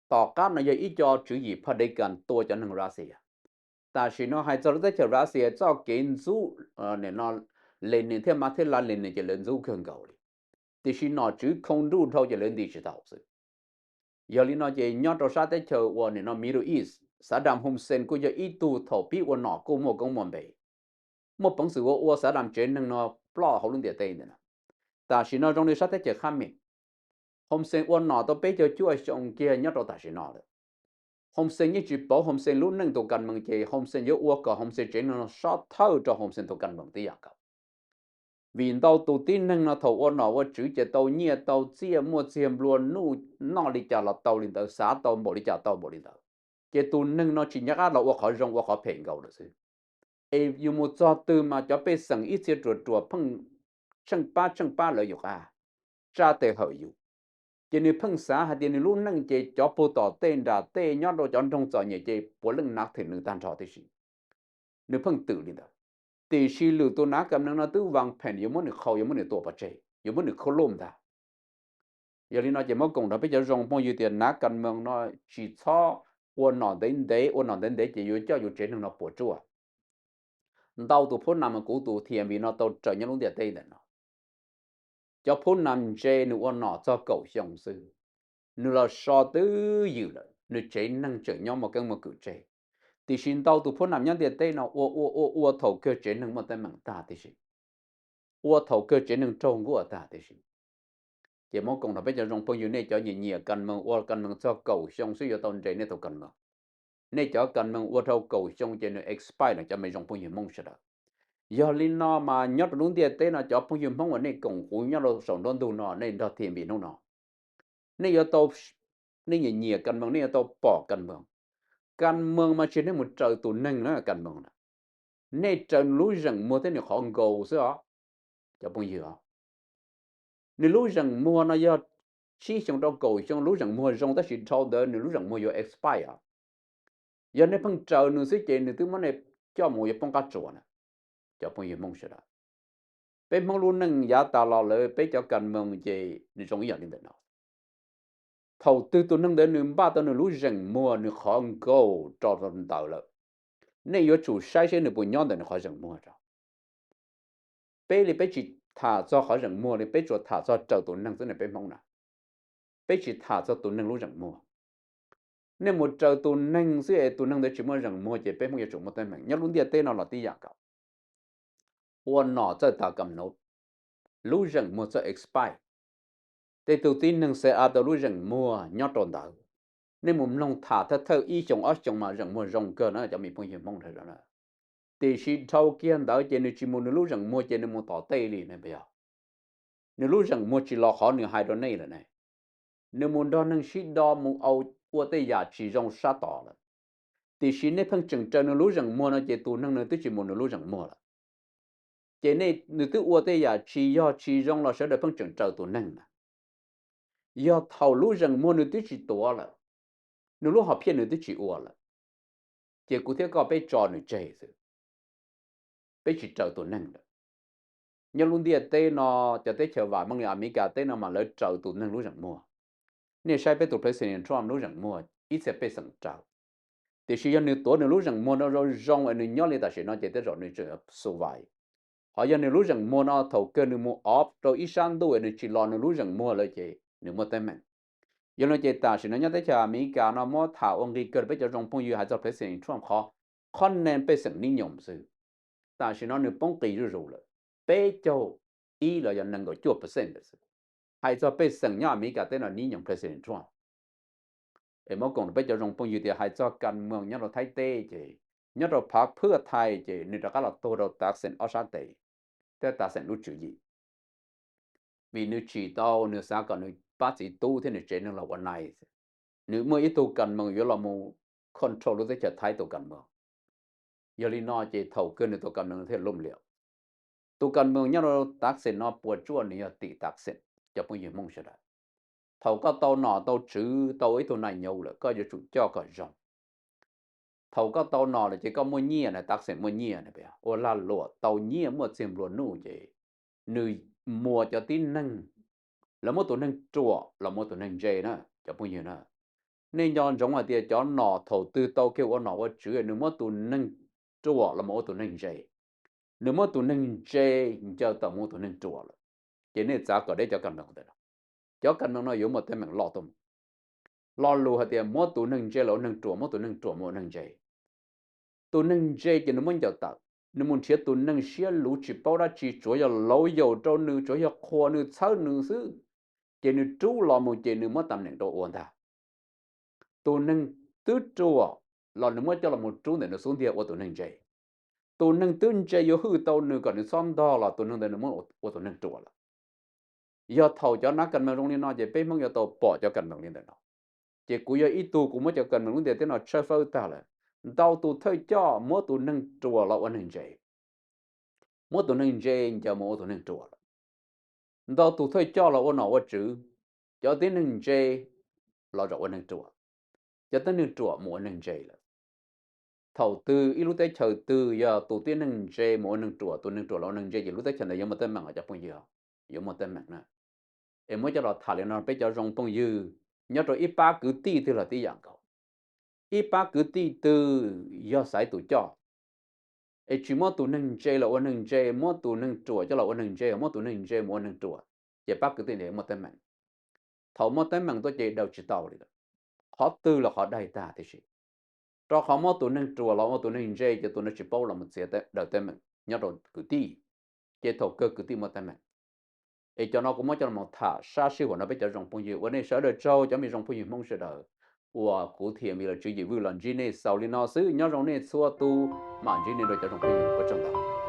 tom qab no yog ib co tswv yim phaj dev kas tua cov neeg Russia. Tam sim no hais txog lub teb chaws Russia txoj kev ntxub Lenin thiab Martin Lenin ces lawv ntxub kawg nkaus li. Tiam sis nom tswv khoo nruj dhau ces lawv nti tsis tau xwb. Yog li no ces nyob rau sab teb chaws uas nim no Middle East, Saddam Hussein kuj yog ib tug thaum pib ua nom kuj muaj koob muaj npe, muaj peev xwm ua ua Saddam tsev neeg no ploj hauv lub ntiaj teb ntawm no. Tam sim no zoo li sab teb chaws Khab Mem, Hussein ua nom tau peb caug cuaj xyoo kiag nyob rau tam sim no lawm. Hussein yeej tsis pauv Hussein lub neej tus kam mees ces Hussein yuav ua kom Hussein tsev neeg no sob thawj rau Hussein tus kam mees tib yam nkaus. Vim ntau tus tib neeg no thaum ua nom ua tswv ces tau nyiaj tau txiaj, muaj txiag nplua nuj, noj li cas los tau li ntawd, xav tau npaum li cas tau npaum li ntawd. Ces tus neeg no tsis nco qab los ua qhov zoo ua qhov phem nkaus lawm xwb. Es yus mus txog twg mas cov pej xeem ib txhia ruam ruam pheej tsheej pab tsheej pab lawv yus qab, tsa tes hawm yus. Ces nws pheej xav hais tias nws lub neej ces cov puag tom tej nram tej nyob rau cov nroog txom nyem ces puav leej nav thwm nws tag nrho tib si. Nws pheej twm li ntawd. Tiam sis lwm tus nav kam mees no twb vas phem yuav muab nws qhau, yuav muab nws tua pov tseg, yuav muab nws khuab luj ntag. Yog li no ces muab koom rau peb cov zoo phooj ywg tias nav kam mees no tsis txhob ua nom ntev ntev, ua nom ntev ntev ces yuav coj yus tsev neeg no puas tsuaj. Ntau tus phub nam mas kuv tus thiam vim no tau raws nyob lub ntiaj teb ntawm no. Cov phub nam ntse nws ua nom txog kaum xyoo xwb, nws los so twb ywm lawm, nws tsev neeg tseem nyob muaj keeb muaj kwm tseg. Tiam sis ntau tus phub nam nyob ntiaj teb no ua ua ua ua thaum kawg tsev neeg muaj teeb meem tag tib si, ua thaum kawg tsev neeg raug nkuaj tag tib si. Ces muab koom rau peb cov zoo phooj ywg, nej cov nyiam nyiam kam mees, ua kam mees txog kaum xyoo xwb yuav tau nres nej tus kam mees. Nej cov kam mees ua dhau kaum xyoo ces nws expire lawm cov me zoo phooj ywg Hmoob sawv daws. Yog li no mas nyob rau lub ntiaj teb no cov phooj ywg Hmoob uas nej koom kuv nyob rau saum nruab ntug no nej nrog thiam vim hnub no, nej yuav tau, nej nyiam nyiam kam mees nej yuav tau pom kam mees. Kam mees mas tsis yog nej mus raws tus neeg na, kam mees na. nej raws nws lub zeem muag thiab nws qhov nkaus xwb os. Cov phooj ywg os, nws lub zeem muag no yog tsib xyoo rau kaum xyoo lub zeem muag zoo, tab sis dhau ntawd nws lub zeem muag yuav expire. Yog nej pheej raws nws xwb ces nws twb muab nej coj mus yuav poob qab tsuas na. Cov phooj ywg Hmoob sawv daws, peb Hmoob lub neej yav tas los lawm peb cov kas moos ces nws zoo ib yam li ntawm no. Thaum twg tus neeg ntawd nws npaj tau nws lub zeem muag nws qhov nkaus rau ntawd lawm, nej yuav tsum saib seb nws puas nyob ntawm nws qhov zeem muag rau. Peb li peb tsis tham txog qhov zeem muag li, peb tsuas tham txog raws tus neeg xwb ne peb Hmoob na. Peb tsis tham txog tus neeg lub zeem muag. Nej mus raws tus neeg xwb es tus neeg ntawd tsis muaj zeem muag ces peb Hmoob yuav tsum muaj teeb meem. Nyob lub ntiaj teb no los tib yam nkaus. Ua nom txawj tas kam nov, lub zeem muag txawj expire. Tej tug tib neeg xa tau lub zeem muag nyob rau ntawd. Nej mus mloog tham thawj thawj ib xyoos ob xyoos mas zeem muag zoo kawg na cov me phooj ywg Hmoob na. Tiam sis dhau kiag ntawd ces nws tsis mus nws lub zeem muag ces nws mus tom tej li ne puas yog? Nws lub zeem muag tsis los qhov nws hais rau nej lawm ne. Nws mus nrog neeg sib do mus ua tej yam tsis zoo sab tod lawm. Tiam sis nej pheej tseem raws nws lub zeem muag no ces tus neeg nws twb tsis mus nws lub zeem muag lawm. Ces nws twb ua tej yam tsis yog tsis zoo los sawv daws pheej tseem raws tus neeg na. Yog thaum lub zeem muag nws twb tsis tuav lawm, nws lub hom phiaj nws twb tsis ua lawm, ces kuv thiab koj peb tso nws tseg xwb. Peb tsis raws tus neeg lawm. Nyob lub ntiaj teb no, cov teb chaws vam meej li Amelikas teb no mas lawv raws tus neeg lub zeem muag. Nej saib peb tus President Trump lub zeem muag ib txhia pej xeem raws. Tiam sis yog nws tuav nws lub zeem muag no zoo zoo es nws nyob li tam sim no ces tej zaum nws tseem survive. Ho yog nws lub zeem muag no thaum kawg nws mus off rau ib sab ntuj es nws tsis los nws lub zeem muag lawm ces nws muaj teeb meem. Yog li ces tam sim no nyob teb chaws Amelikas no muab tham ua nqi kawg peb cov zoo phooj ywg hais txog President Trump qhov, qhov neeg pej xeem nib nyoos xwb. Tam sim no nws poob qis zuj zus lawm, peb caug ib los yog nees nkaum cuaj percent lawm xwb. Hais txog pej xeem nyob Amelikas teb no nib nyoos President Trump. Es muab koom rau peb cov zoo phooj ywg tias hais txog kas moos nyob rau Thaib teb ces nyob rau phav phwj Thaib ces nws rov qab los tuag rau Thaksin ob sab tes, thiab Thaksin lub tswv yim. Vim nws tsim tau nws xav kom nws pab txiv tub thiab nws tsev neeg los ua nais, nws muaj ib tug kas moos yuav los mus control lub teb chaws Thaib tus kas moos. Yog li no ces thaum kawg nws tus kas moos thiaj lub liam. Tus kas moos nyob rau Thaksin no puas tsuaj nws yog tim Thaksin, cov phooj ywg Hmoob sawv daws. Thaum koj tau nom tau tswv tau ua ib tug nais nyob lawm koj yuav tsum coj kom zoo. Thaum koj tau nom lawm ces koj muaj nyiaj na, Thaksin muaj nyiaj na, ua lag luam tau nyiaj muaj txiag nplua nuj ces nws muas cov tib neeg, lawv muab tus neeg ruam los muab tus neeg ntse na cov phooj ywg na. Nej nco ntsoov hais tias cov nom thaum twg tau kiag ua nom ua tswv nws muab tus neeg ruam los mus ua tus neeg ntse, nws muab tus neeg ntse ncaws tawm mus ua tus neeg ruam lawm. Ces nej txav kom deb cov kas moos ntawm no. Cov kas moos no yuav muaj teeb meem loj tuaj mus. Lo lus hais tias muab tus neeg ntse los ua neeg ruam, muab tus neeg ruam mus ua neeg ntse. Tus neeg ntse ces nws muab ncaws tawm, nws mus nrhiav tus neeg siab luv tsis paub dab tsi, tsuav yog lauj yaum rau nws, tsuav yog qhuas nws txhawb nws xwb, ces nws rub los mus ces nws muab tam neem rau ua ntag. Tus neeg twb ruam los nws muab coj los mus rub ntawm nws xub ntiag ua tus neeg ntse. Tus neeg twb ntse yuav hwj tau nws kom nws txhob ntog los tus neeg ntawd nws muab ua tus neeg ruam lawm. Yog thaum cov nab kas moos zoo li no ces peb Hmoob yuav tau pom cov kas moos li ntawm no. Ces kuv yog ib tug kuv muab cov kas moos lub ntiaj teb no tshawb fawb tag lawm. Ntau tus thawj coj muab tus neeg ruam los ua neeg ntse, muab tus neeg ntse ncaws mus ua tus neeg ruam lawm. Ntau tus thawj coj los ua nom ua tswv, cov tib neeg ntse los zaum ua neeg ruam, cov tib neeg ruam mus ua neeg ntse lawm. Thaum twg ib lub teb chaws twg yog tus tib neeg ntse mus ua neeg ruam, tus neeg ruam los ua neeg ntse ces lub teb chaws ntawd yuav muaj teeb meem cov phooj ywg, yuav muaj teeb meem na. Es muab coj los tham li no peb cov zoo phooj ywg, nyob rau ib pab kwv tij twg los tib yam nkaus. Ib pab kwv tij twg yog xaiv tus coj es tsis muab tus neeg ntse los ua neeg ntse, muab tus neeg ruam coj los ua neeg ntse, muab tus neeg ntse mus ua neeg ruam, ces pab kwv tij ntawd muaj teeb meem. Thaum muaj teeb meem tuaj ces daws tsis tau li lawm. Qhov twg los qhov daig tag tib si. Rau qhov muab tus neeg ruam los ua tus neeg ntse ces tus neeg tsis paub los mus txiav daws teeb meem nyob rau kwv tij, ces thaum kawg kwv tij muaj teeb meem. Es cov no kuv muab coj los tham sab sij huam no peb cov zoo phooj ywg, ua nej sawv daws tsaug cov me zoo phooj ywg Hmoob sawv daws uas kuv thiam Vim Los Tswv Yim Vwj los ntsib nej xaus li no xwb. Nyob zoo nej txhua tus, mam ntsib nej rau cov zoo phooj ywg, ua tsaug ntau.